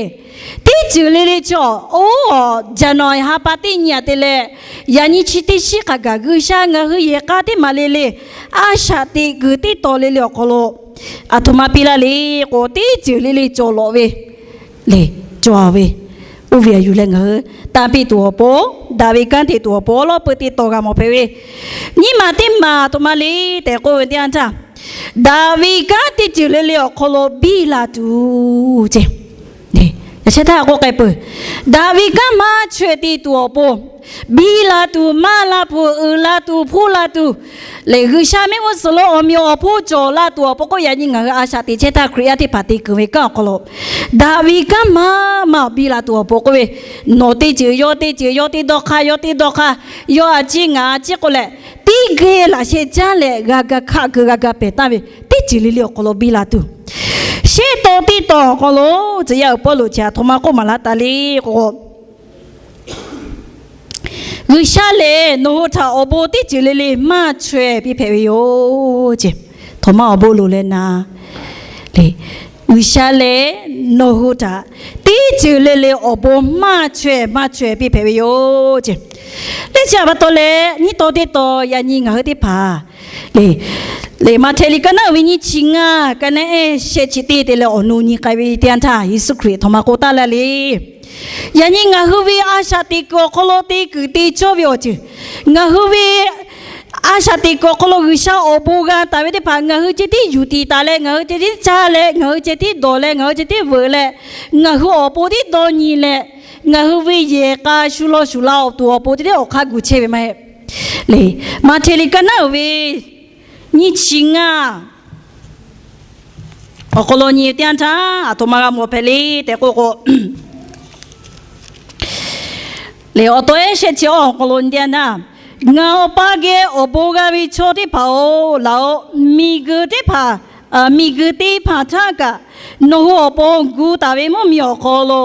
Teˇ ceuˬ le le cawˬ, oˇ, January ha pa teˇ nyi aꞈ te leh, yaꞈ nyi chi teˇ shiˉ hk'a gaˬ G'uiˬsha ngaˬ hui yehˬ k'a teˇ maˬ le le, a shaꞈ teꞈ kuiˬ teˇ tawn le le awˬ hk'aw lo aˬ htoꞈ ma piˇ laˇ le k'o, teˇ ceuˬ le le cawˬ lawꞈ ve, lehˬ, cawˬ ve, oˇ ve aꞈ yuˬ leh ngaˬ hui tanˇ piˇ tuˬ awˬ pon, daꞈ ve kanˉ te tuˬ awˬ pon awˬ lawn peuˬ te tawˍ g'a mawˬ hpehꞈ ve. Nyiˇ maˬ teˇ maˬ aˬ htoꞈ ma le tehꞈ k'oˆ ve teˇ yanˇ htaˇ, daꞈ ve kanˉ teˇ ceuˬ le le awˬ hk'aw lo biˇ la tuˬ ce. Yaꞈ sheh htaˇ k'oˆ k'ai peuˬ, daꞈ ve kanˉ maˇ chaweh te tuˬ awˬ pon, biˇ la tuˬ, maˇ la peuˬ, uiˍ la tuˬ, hpuˇ la tuˬ, lehˬ, G'uiˬsha mehˆ g'uˇ suhˍ lo awˬ meꞈ awˬ hponˇ cawˬ la tuˬ awˬ pon k'oˆ, yaꞈ nyi ngaˬ hui a shaꞈ teꞈ chehˇ htaˇ Hkriꞈ yaˇ teˇ hpaˍ te keunˍ ve kanˉ awˬ hk'aw lo, daꞈ ve kanˉ maˇ maˇ biˇ la tuˬ awˬ pon k'oˆ ve, nawˬ teˇ ceuˬ yawˇ teˇ ceuˬ, yawˇ teˇ dawˇ hk'aˇ yawˇ teˇ dawˇ hk'aˇ, yawˇ a ciˉ ngaˬ a ciˉ k'oˆ leh, teˇ geh laꞈ sheh caˉ leh g'a ga hkaˆ keu g'a ga pehˬ taˍ ve teˇ ceuˬ le le awˬ hk'aw lo biˇ la tuˬ. chehˇ taw teˇ tawn awˬ hk'aw lo tcuh yaˇ uiˍ Pawˇluꞈ chi aˬ htoꞈ ma k'oˆ maˍ laˇ taˍ le k'o, G'uiˬsha lehˬ nawˬ hui htaꞈ awˬ bon teˇ ceuˬ le le maˇ chaweh piˇ hpehꞈ ve yoˬ ce. Htoꞈ ma awˬ bon loˍ leh na le, G'uiˬsha lehˬ nawˬ hui htaꞈ teˇ ceuˬ le le awˬ bon maˇ chaweh maˇ chaweh piˇ hpehꞈ ve yoˬ ce. Teˇ chi aꞈ pa taw leh nyiˇ taw teˇ tawn yaꞈ nyi ngaˬ hui teˇ hpaˍ le, le Maꞈhtehˍ liꞈ ka naˉ uiˍ ve nyiˇ chi ngaˇ, ka naˉ ehˉ shehˆ chi teˇ te leh awˬ nu nyi k'ai ve teˇ yanˇ htaˇ, Yeˍsuˆ Hkriꞈ htoꞈ ma k'oˆ taˍ laˇ le. Yaꞈ nyi ngaˬ hui ve a shaꞈ teꞈ kuiˬ awˬ hk'aw lo te kuiˬ te cawˇ ve awˬ ceuˬ, ngaˬ hui ve a shaꞈ teꞈ kuiˬ awˬ hk'aw lo G'uiˬsha awˬ bon g'a taˍ ve teˇ hpaˍ ngaˬ hui ceh tiˉ yuˬ tiˍ taˍ leh, ngaˬ hui ceh tiˉ caˇ leh, ngaˬ hui ceh tiˉ dawˬ leh, ngaˬ hui ceh tiˉ veuꞈ leh, ngaˬ hui awˬ pon tiˉ dawˇ nyi leh, ngaˬ hui ve yehˬ k'a shu law shuˍ la awˬ tuˬ awˬ pon ceh tiˉ awˬ hk'aˇ gu chehˇ ve maˇ heˆ le. Maꞈhtehˍ liꞈ ka naˉ uiˍ ve nyiˇ chi ngaˇ awˬ hk'aw lo nyi ve teˇ yanˇ htaˇ, aˬ htoꞈ ma g'a mawˬ hpehꞈ le tehꞈ k'oˆ k'o, le awˬ taw ehˉ shehˆ chi awˬ hk'aw lo nyi teˇ yanˇ htaˇ, ngaˬ Awˬ pa geh awˬ bon g'a ve chaw teˇ hpaˍ-oˬ, laˬ-oꞈ. Miˬguiˬ teˇ hpaˍ, miˬguiˬ teˇ hpaˍ htaˇ kaꞈ nawˬ hui awˬ pon gu taˍ ve mvuhˇmiˬ awˬ hk'aw lo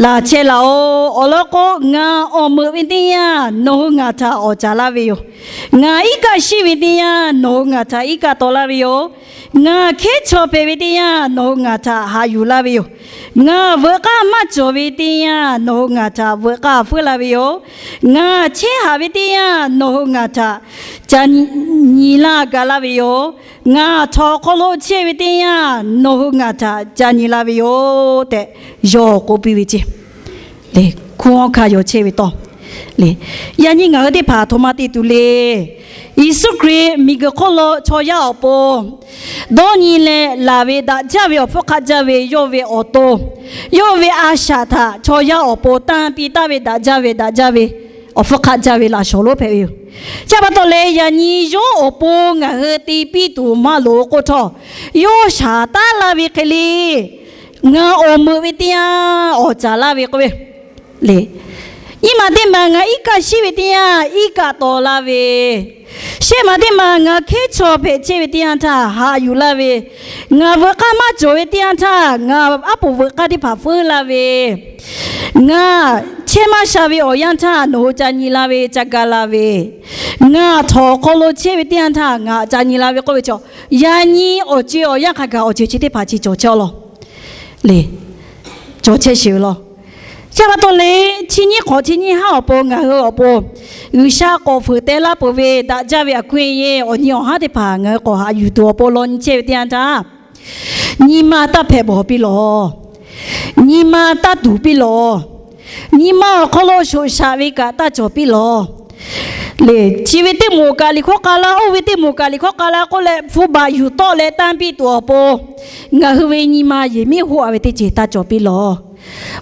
laˬ chehˇ laˬ-oꞈ. Awˬ lawn k'o, ngaˬ awˬ meuꞈ ve teˇ yanˇ nawˬ hui ngaˬ htaꞈ awˍ caˍ laˇ ve yoˬ. Ngaˬ iˉ kaˆ shiˉ ve teˇ yanˇ nawˬ hui ngaˬ htaꞈ iˉ kaˆ taw laˇ ve yoˬ. Ngaˬ hkehˉ chaw hpehꞈ ve teˇ yanˇ nawˬ hui ngaˬ htaꞈ haꞈ yuˬ laˇ ve yoˬ. Ngaˬ veuꞈ k'aˇ maˇ cawˬ ve teˇ yanˇ nawˬ hui ngaˬ htaꞈ veuꞈ k'aˇ feuˉ laˇ ve yoˬ. Ngaˬ chehˇ haꞈ ve teˇ yanˇ nawˬ hui ngaˬ htaꞈ ca nyi laˇ ga laˇ ve yoˬ. Ngaˬ htawnˍ awˬ hk'aw lo chehˇ ve teˇ yanˇ nawˬ hui ngaˬ htaꞈ ca nyi laˇ ve yoˬ tehꞈ yawˇ k'oˆ piˇ ve ce. Le, hkunˉ hawˉ hkanˇ yaw chehˇ ve tawˇ le. Yaꞈ nyi ngaˬ hui teˇ hpaˍ htoꞈ ma te tuˬ le. Yeˍsuˆ Hkriꞈ miˬguiˬ hk'oˆ lo chaw yaˇ awˬ pon dawˇ nyi leh laˬ ve daꞈ jaˇ ve awˬ hpfuhˇ hk'aˆ jaˇ ve yawˇ ve awˬ to, yawˇ ve a shaꞈ htaꞈ chaw yaˇ awˬ pon tanˇ piˇ taˍ ve daꞈ jaˇ ve daꞈ jaˇ ve awˬ hpfuhˇ hk'aˆ jaˇ ve laꞈ shawˍ lonˉ hpehꞈ ve yoˬ. Chi pa taw leh yaꞈ nyi yawˇ awˬ pon ngaˬ hui te piˇ tuˬ maˇ loˍ k'oˆ htawˇ, yawˇ shaˍ taˉ laˇ ve hk'e le, ngaˬ awˬ meuꞈ ve teˇ yanˇ awˍ caˍ laˇ ve k'oˆ ve le. Nyiˇ maˬ teˇ maˬ ngaˬ iˉ kaˆ shiˉ ve teˇ yanˇ iˉ kaˆ taw laˇ ve, shehˆ maˬ teˇ maˬ ngaˬ hkehˉ chaw hpehꞈ chehˇ ve teˇ yanˇ htaˇ haꞈ yuˬ laˇ ve, ngaˬ veuꞈ k'aˇ maˇ cawˬ ve teˇ yanˇ htaˇ ngaˬ aˉ poꞈ veuꞈ k'aˇ teˇ hpaˍ feuˉ laˇ ve, ngaˬ chehˇ maˇ sha ve awˬ yanˇ htaˇ nawˬ hui ca nyi la ve ca ga la ve, ngaˬ htawnˍ awˬ hk'aw lo chehˇ ve teˇ yanˇ htaˇ ngaˬ ca nyi la ve k'oˆ ve chaw, yaꞈ nyi awˬ co-e awˬ yanˇ hk'a gaˬ awˬ ceuˬ chi teˇ hpaˍ chi cawˬ chehˇ-aw law le. Cawˬ chehˇ sheˍ ve law. Chi pa taw leh chi nyiˇ hk'awꞈ chi nyiˇ haˉ awˬ pon ngaˬ hui awˬ pon G'uiˬsha k'awꞈ fuiˍ teh laˇ peuˬ ve daꞈ jaˇ ve aꞈ hkuiˇ ye awˬ nyi awˬ haˉ teˇ hpaˍ ngaˬ hui k'awꞈ haꞈ yuˬ tuˬ awˬ pon law nyi chehˇ ve teˇ yanˇ htaˇ, nyi ma taˇ hpehꞈ bawˬ piˇ lawˬ. Nyi ma taˇ tuˍ piˇ lawˬ. Nyi ma awˬ hk'aw lo shoꞈ shaꞈ ve kaꞈ taˇ cawˬ piˇ lawˬ. Le, chi ve teˇ moˍ kaꞈ liꞈ hkawˇ k'a laˇ, oˇ ve teˇ moˍ kaꞈ liꞈ hkawˇ k'a laˇ k'oˆ leh hpu baˬ yuˬ tawˆ leh tanˇ piˇ tuˬ awˬ pon, ngaˬ hui ve nyi ma yehˬ miˉ hoˆ-a ve teˇ ceuˬ taˇ cawˬ piˇ lawˬ.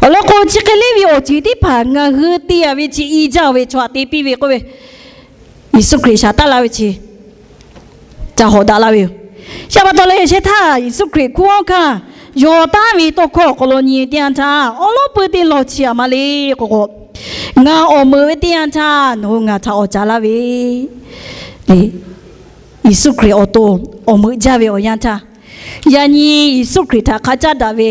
Awˬ lawn k'o, chi hk'e le ve awˬ ceuˬ teˇ hpaˍ ngaˬ hui te-a ve chi i jaˇ-oˬ ve chaw htaꞈ te piˇ ve k'oˆ ve, Yeˍsuˆ Hkriꞈ shaˍ taˉ laˇ ve chi ca hawꞈ daꞈ laˇ ve yoˬ. Chi pa taw leh shehˇ htaˇ Yeˍsuˆ Hkriꞈ hkunˉ hawˉ hkanˇ yaw taˉ ve tawˇ hkawˇ awˬ hk'aw lo nyi ve teˇ yanˇ htaˇ, awˉ lawˉ peuˇ teˇ lawˬ chi aꞈ ma le k'o k'o, ngaˬ awˬ meuꞈ ve teˇ yanˇ htaˇ nawˬ hui ngaˬ htaꞈ awˍ caˍ laˇ ve le. Yeˍsuˆ Hkriꞈ awˬ to awˬ meuꞈ jaˇ ve awˬ yanˇ htaˇ, yaꞈ nyi Yeˍsuˆ Hkriꞈ htaꞈ hk'a caˇ daꞈ ve,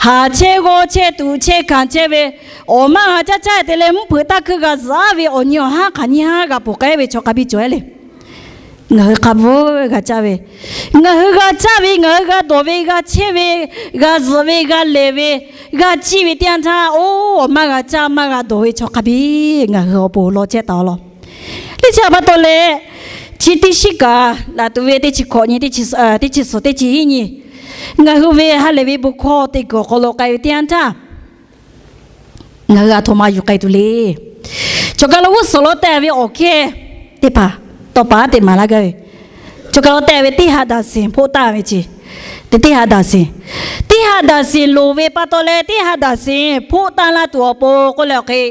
haˍ chehˇ g'awˇ chehˇ tuꞈ chehˇ hkanˍ chehˇ ve, awˬ maˇ g'a caˇ caˇ te leh mvuhˇ hpeuꞈ taˇ hkuiˇ g'a zuhꞈ-a ve awˬ nyi awˬ haˉ hk'aˬ nyiˇ haˉ g'a ponˬ k'ai ve chaw hk'a biˇ cawˬ-e le. Ngaˬ hui hk'a bvuhˇ g'a caˇ ve, ngaˬ hui g'a caˇ ve, ngaˬ hui g'a dawˬ ve, g'a chehˇ ve, g'a zuhꞈ ve, g'a lehˬ ve, g'a ciˇ ve teˇ yanˇ htaˇ, oˇ awˬ maˇ g'a caˇ maˇ g'a dawˬ ve chaw hk'a biˇ ngaˬ hui awˬ pon law chehˇ taˍ-aw law. Teˇ chi aꞈ pa taw leh, chi teˇ shiˉ kaꞈ laˬ tuˬ ve teˇ chi hkawꞈ nyi, teˇ chi suhˍ teˇ chi hiˉ nyi, ngaˬ hui ve ha lehˬ ve bon hkawˇ te kuiˬ awˬ hk'aw lo k'ai ve teˇ yanˇ htaˇ, ngaˬ hui aˬ htoꞈ ma yuˬ k'ai tuˬ le. Chaw kaˬ lo g'uˇ suhˍ lo teh ve awˬ hkehˇ teˇ hpaˍ tawˇ paˍ te maˍ laˇ gaˇ ve, chaw kaˬ lo teh ve teˇ ha daꞈ seˍ hpoˆ taˍ ve ce. Teˇ teˇ ha daꞈ seˍ, teˇ ha daꞈ seˍ loˍ ve pa taw leh teˇ ha daꞈ seˍ hpoˆ taˍ laˇ tuˬ awˬ pon k'oˆ leh awˬ hk'e,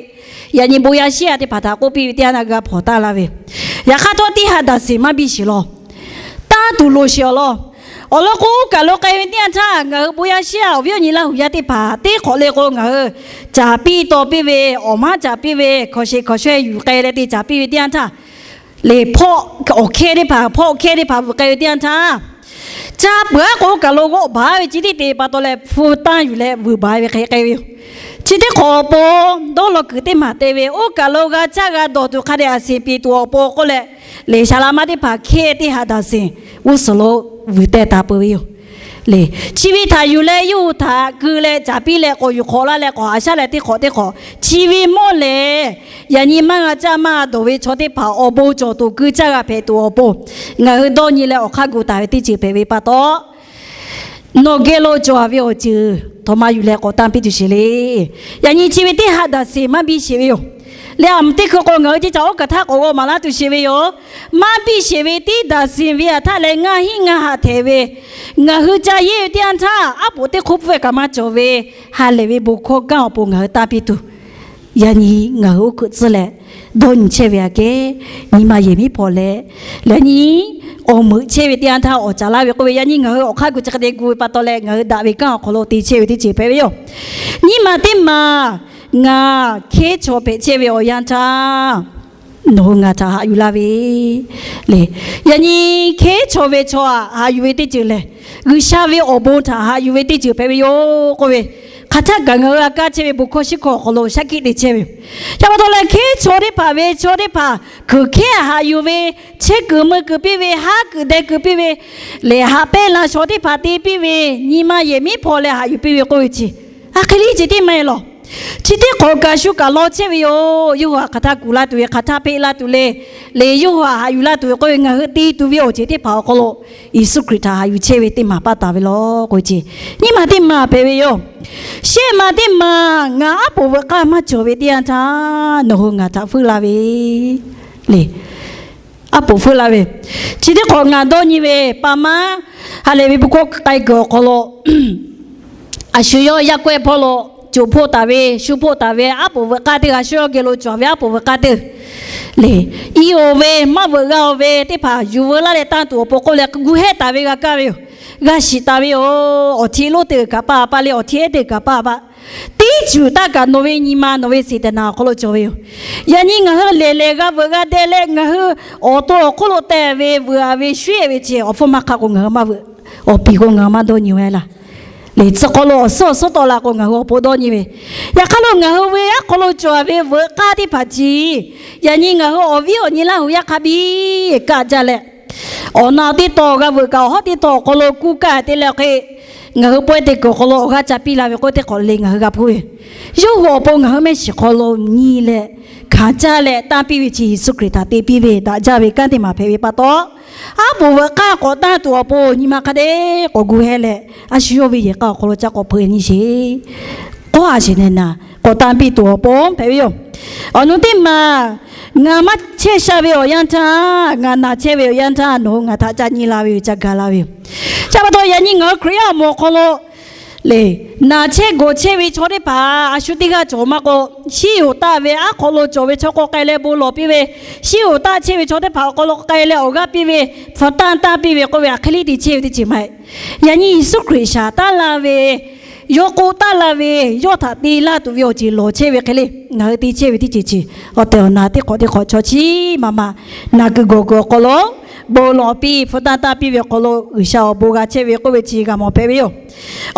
yaꞈ nyi bon yaˇ shiˉ-a teˇ hpaˍ htaꞈ k'oˆ piˇ ve teˇ yanˇ g'a hpawnˬ taˍ laˇ ve, yaꞈ hk'aˇ htawˇ teˇ ha daꞈ seˍ maˇ biˇ sheˍ law. Taˇ tuˬ loˍ sheˍ-aw law. Awˬ lawn k'o, oˇ kaˬ lo k'ai ve teˇ yanˇ htaˇ ngaˬ hui bon yaˇ shiˉ-a awˬ viˉ awˬ nyi Laˇ huˍ yaˇ teˇ hpaˍ teˇ hk'awꞈ le k'o, ngaˬ hui caˍ piˇ taw piˇ ve, awˬ maˉ caˍ piˇ ve, hkawnˍ sheˍ hkawnˍ shawehˇ yuˬ k'ai leh te caˍ piˇ ve teˇ yanˇ htaˇ, le hpawˆ awˬ hkehˇ teˇ hpaˍ, hpawˆ hkehˇ teˇ hpaˍ vuiˬ k'ai ve teˇ yanˇ htaˇ, Ca peuˬ aˉ k'o, oˇ kaˬ lo g'awˆ baˬ ve chi teˇ te pa taw leh, hpu tanˇ yuˬ leh vuiˬ baˬ ve hk'e k'ai ve yoˬ. Chi teˇ hk'awꞈ awˬ pon dawˇ law kuiˬ teˇ maˬ te ve, oˇ kaˬ lo g'a caˇ g'a dawˬ tuˬ hk'a dehꞈ a seˍ piˍ tuˬ awˬ pon k'oˆ leh, leˬ saˍ laꞈ ma teˇ hpaˍ hkehˇ teˇ ha daꞈ seˍ g'uˇ suhˍ lo vuiˬ teh taˍ peuˬ ve yoˬ. Leˬ chi ve htaꞈ yuˬ leh yawˇ hui htaꞈ keu leh caˍ piˇ leh k'awꞈ yuˬ hk'awꞈ laˇ leh k'awꞈ haꞈ shaˉ leh teˇ hk'awꞈ teˇ hk'awꞈ chi ve mawˇ lehˬ, yaꞈ nyi maˇ g'a caˇ maˇ g'a dawˬ ve chaw teˇ hpaˍ awˬ bon cawˬ tuˬ keu caˇ g'a hpehꞈ tuˬ awˬ pon, ngaˬ hui dawˇ nyi leh awˬ hk'aˇ gu taˍ ve teˇ ceuˬ hpehꞈ ve pa taw, nawˬ geh lo cawˬ ve awˬ ceuˬ htaꞈ maˇ yuˬ leh k'awꞈ tanˇ piˇ tuˬ sheˍ le. Yaꞈ nyi chi ve teˇ ha daꞈ seˍ maˇ biˇ sheˍ ve yoˬ. Leh aˬ meuꞈ teˇ hkui k'o ngaˬ hui ceˇ caˬ oˇ kaˬ htaˇ k'awꞈ g'aw maˍ laˇ tuˬ sheˍ ve yoˬ. Maˇ biˇ sheˍ ve teˇ daꞈ seˍ ve htaꞈ leh ngaˇ hinˉ ngaˇ haꞈ htehꞈ ve, ngaˬ hui ca yeˇ ve teˇ yanˇ htaˇ aˉ poꞈ teˇ hk'oˆ pfuhˇ kaꞈ maˇ cawˬ ve, ha lehˬ ve bon hkawˇ kanˉ awˬ pon ngaˬ hui tanˇ piˇ tuˬ, yaꞈ nyi ngaˬ hui oˇ hkeuꞈ tcuhˉ leh dawˇ nyi chehˇ ve aꞈ kehˉ, nyi ma yehˬ miˉ hpawˇ leh, yaꞈ nyi awˬ meuꞈ chehˇ ve teˇ yanˇ htaˇ awˬ caˍ laˇ ve k'oˆ ve, yaꞈ nyi ngaˬ hui awˬ hk'aˇ gu chi hk'e te gu ve pa taw leh ngaˬ hui daꞈ ve kanˉ awˬ hk'aw lo te chehˇ ve teˇ ceuˬ hpehꞈ ve yoˬ. Nyiˇ maˬ teˇ maˬ, ngaˬ hkehˉ chaw hpehꞈ chehˇ ve awˬ yanˇ htaˇ nawˬ hui ngaˬ htaꞈ haꞈ yuˬ laˇ ve le. Yaꞈ nyi hkehˉ chaw ve chaw htaꞈ haꞈ yuˬ ve teˇ ceuˬ lehˬ, G'uiˬsha ve awˬ bon htaꞈ haꞈ yuˬ ve teˇ ceuˬ hpehꞈ ve yoˬ k'oˆ ve, hk'aˬ htaˇ kaꞈ ngaˬ hui a kaˇ chehˇ ve bon hkawˇ shiˉ hkawˇ awˬ hk'aw lo shaˉ hkiˆ te chehˇ ve yoˬ. Chi pa taw leh hkehˉ chaw teˇ hpaˍ ve chaw teˇ hpaˍ hkeuꞈ hkehˉ haꞈ yuˬ ve, chehˇ kuiˬ mui kuiˬ piˇ ve, haˉ kuiˬ deh kuiˬ piˇ ve, lehˬ haꞈ pehnˇ la shaw teˇ hpaˍ te piˇ ve, nyi ma yehˬ miˉ hpawˇ leh haꞈ yuˬ piˇ ve k'oˆ ve chi, a hk'e liˇ ceuˬ teˇ maˇ heˆ lawˬ. Chi teˇ hk'awꞈ kaꞈ shu kaꞈ law chehˇ ve yoˬ. Yawˇ hui htaꞈ hk'aˬ htaˇ kuˬ laˇ tuˬ ve, hk'aˬ htaˇ peˆ laˇ tuˬ le, lehˬ yawˇ hui htaꞈ haꞈ yuˬ laˇ tuˬ ve k'oˆ ve, ngaˬ hui te tuˬ ve awˬ ceuˬ teˇ hpaˍ awˬ hk'aw lo Yeˍsuˆ Hkriꞈ htaꞈ haꞈ yuˬ chehˇ ve teˇ maˬ paˇ taˍ ve lawˬ k'oˆ ve chi, nyiˇ maˬ teˇ maˬ hpehꞈ ve yoˬ. Shehˆ maˬ teˇ maˬ, ngaˬ aˉ poꞈ veuꞈ k'aˇ maˇ cawˬ ve teˇ yanˇ htaˇ nawˬ hui ngaˬ htaꞈ feuˆ la ve le. Aˉ poꞈ feuˆ la ve, chi teˇ hk'awꞈ ngaˬ dawˇ nyi ve, pa maˇ ha lehˬ ve bon hkawˇ k'ai kuiˬ awˬ hk'aw lo, a shu yawˇ yaˇ kawehˇ hpawˇ lo coˬ hpoˆ taˍ ve, shu hpoˆ taˍ ve aˉ poꞈ veuꞈ k'aˇ teˇ g'aˇ, shu yawˇ geh lo cawˬ ve aˉ poꞈ veuꞈ k'aˇ teˇ le, i oˬ ve maˇ veuꞈ g'a oˬ ve teˇ hpaˍ yuˬ veu laˇ leh tanˇ tuˬ awˬ pon k'oˆ leh gu hehˆ taˍ ve g'a kaˇ ve yoˬ. G'a shiˍ taˍ ve yoˬ. Awˬ hti lonˉ teˇ g'aˇ kaꞈ paˇ paˇ le, awˬ hti ehˉ teˇ g'aˇ kaꞈ paˇ paˇ, teˇ ceuˬ taˇ kaꞈ nawˬ ve nyi ma nawˬ ve seˍ tehˬ naˍ awˬ hk'aw lo cawˬ ve yoˬ. Yaꞈ nyi ngaˬ hui lehˬ lehˬ g'a veuꞈ g'a deh leh ngaˬ hui awˬ to awˬ hk'oˆ lo teh ve veuꞈ ve shuˉ ehˍ ve chi awˬ hpfuhˇ maˇ hk'a k'o ngaˬ hui maˇ veuꞈ, awˬ piˍ k'o ngaˬ hui maˇ dawˇ nyi ve laˇ. Lehˬ tcuh hk'aw lo awˬ suhˉ awˬ suhˉ tawˆ la k'o ngaˬ hui awˬ pon dawˇ nyi ve, yaꞈ hk'aˇ lo ngaˬ hui ve aˉ hk'aw lo cawˬ ve veuꞈ k'aˇ teˇ hpaˍ chi, yaꞈ nyi ngaˬ hui awˬ viˉ awˬ nyi Laˇ huˍ yaˇ hk'a biˇ kaˆ jaˇ leh, awˬ na teˇ taw g'a veuꞈ kaꞈ awˬ hawˉ teˇ taw awˬ hk'aw lo kuˇ kaˇ te leh hk'e, ngaˬ hui pawehˇ te kuiˬ awˬ hk'aw lo awˬ g'aˇ ca piˇ la ve k'oˆ teˇ hk'awꞈ le ngaˬ hui g'a hpuˇ ve, yawˇ hui awˬ pon ngaˬ hui mehˆ shiˍ hk'aw lo nyi leh hkanˍ caˇ leh tanˇ piˇ ve chi Yeˍsuˆ Hkriꞈ htaꞈ te piˇ ve daꞈ jaˇ ve kanˉ teˇ maˬ hpehꞈ ve pa taw, aˉ poꞈ veuꞈ k'aˇ k'awꞈ tanˇ tuˬ awˬ pon nyi ma hk'a dehꞈ k'awꞈ gu hehˇ leh, a shu yawˇ ve yehˬ k'a awˬ hk'aw lo ca k'awꞈ hpeuꞈ nyi sheˍ. K'awˇ a sheˍ nehˬ naˍ k'awꞈ tanˇ piˇ tuˬ awˬ pon hpehꞈ ve yoˬ. Awˬ nu teˇ maˬ, ngaˬ maˇ chehˇ sha ve awˬ yanˇ htaˇ, ngaˬ naˬ chehˇ ve awˬ yanˇ htaˇ nawˬ hui ngaˬ htaꞈ ca nyi la ve yoˬ, ca gaˬ la ve yoˬ. Chi pa taw yaꞈ nyi ngaˬ hui Hkriꞈ yaˇ awˬ moˍ awˬ hk'aw lo le, naˬ chehˇ gawˬ chehˇ ve chaw teˇ hpaˍ a shu teˇ g'aˇ cawˬ maˇ k'o, shiˉ oˍ taˆ ve aˉ hk'aw lo cawˬ ve chaw k'o k'ai leh bon lawˬ piˇ ve, shiˉ oˍ taˆ chehˇ ve chaw teˇ hpaˍ awˬ hk'aw lo k'ai leh awˬ g'aˇ piˇ ve, hpu tanˇ tanˇ piˇ ve k'oˆ ve, a hk'e liˇ te chehˇ ve teˇ ceuˬ maˇ heˆ. Yaꞈ nyi Yeˍsuˆ Hkriꞈ shaˍ taˉ la ve, yawˇ k'oˆ taˉ la ve, yawˇ htaꞈ te laˇ tuˬ ve awˬ ceuˬ lawˬ chehˇ ve hk'e le, ngaˬ hui te chehˇ ve teˇ ceuˬ chi, awˬ tehˬ awˬ na teˇ hk'awꞈ teˇ hk'awꞈ chaw chiˉ ma ma, naˬ kuiˬ gawˬ kuiˬ awˬ hk'aw lo bon lawˬ piˇ, hpu tanˇ tanˇ piˇ ve awˬ hk'aw lo G'uiˬsha awˬ bon g'a chehˇ ve k'oˆ ve chi g'a mawˬ hpehꞈ ve yoˬ.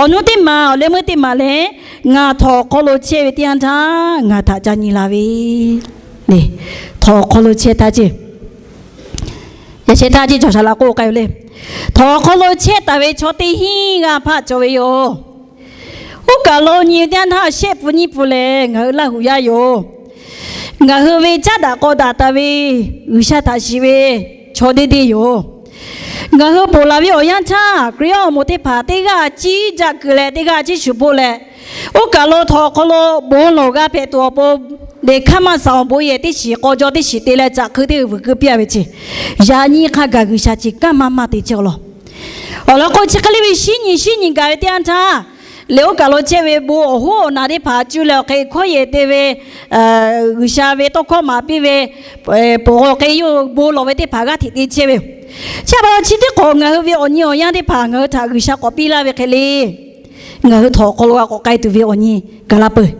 Awˬ nu teˇ maˬ, awˬ leh meuˇ teˇ maˬ lehˬ, ngaˬ htawnˍ awˬ hk'aw lo chehˇ ve teˇ yanˇ htaˇ ngaˬ htaꞈ ca nyi la ve le. Htawnˍ awˬ hk'aw lo chehˇ htaˇ ceˇ, yaꞈ sheh htaˇ ceˇ cawˬ shaˍ laꞈ k'oˆ k'ai ve le. Htawnˍ awˬ hk'aw lo chehˇ taˍ ve chaw teˇ hinˉ g'aˇ hpaˆ cawˬ ve yoˬ. Oˇ kaˬ lo nyi teˇ yanˇ htaˇ shehˆ pun nyiˇ pun lehˬ ngaˬ hui Laˇ huˍ yaˇ yoˬ. Ngaˬ hui ve caˉ daꞈ k'aw daꞈ taˍ ve G'uiˬsha htaꞈ shiˍ ve chaw deˇ deˇ yoˬ. Ngaˬ hui ponˬ laˬ ve awˬ yanˇ htaˇ Hkriꞈ yaˇ awˬ moˍ teˇ hpaˍ teˇ g'aˇ ciˉ jaˆ keu leh teˇ g'aˇ ciˉ shuˍ poˆ leh, oˇ kaˬ lo htawnˍ awˬ hk'aw lo bon lawˬ g'a hpehꞈ tuˬ awˬ pon, lehˬ hkaˇ maˇ saˍ awˬ bon yehˬ teˇ shiˍ k'aw jaw teˇ shiˍ te leh caꞈ hkui teˇ g'uiˬ vuiˬ keu piˇ a ve chi, yaꞈ nyi hk'a gaˬ G'uiˬsha chi kanˇ maˇ maˇ te chehˇ aw law. Awˬ lawn k'o chi hk'e le ve shinˉ nyi shinˉ nyi gaˬ ve teˇ yanˇ htaˇ, lehˬ oˇ kaˬ lo chehˇ ve bon awˬ hoˉ awˬ naˬ teˇ hpaˍ cuˇ leh awˬ hk'e hkawˇ yehˬ te ve, G'uiˬsha ve tawˇ hkawˇ maˍ piˇ ve, ponˬ awˬ hk'e yawˇ bon lawˬ ve teˇ hpaˍ g'aˇ hteꞈ te chehˇ ve yoˬ. Chi pa taw chi teˇ hk'awꞈ ngaˬ hui ve awˬ nyi awˬ yanˇ teˇ hpaˍ ngaˬ hui htaꞈ G'uiˬsha k'awꞈ piˇ laˇ ve hk'e le, ngaˬ hui htawnˍ awˬ hk'aw lo g'a k'awꞈ k'ai tuˬ ve awˬ nyi gaˬ la peuˬ.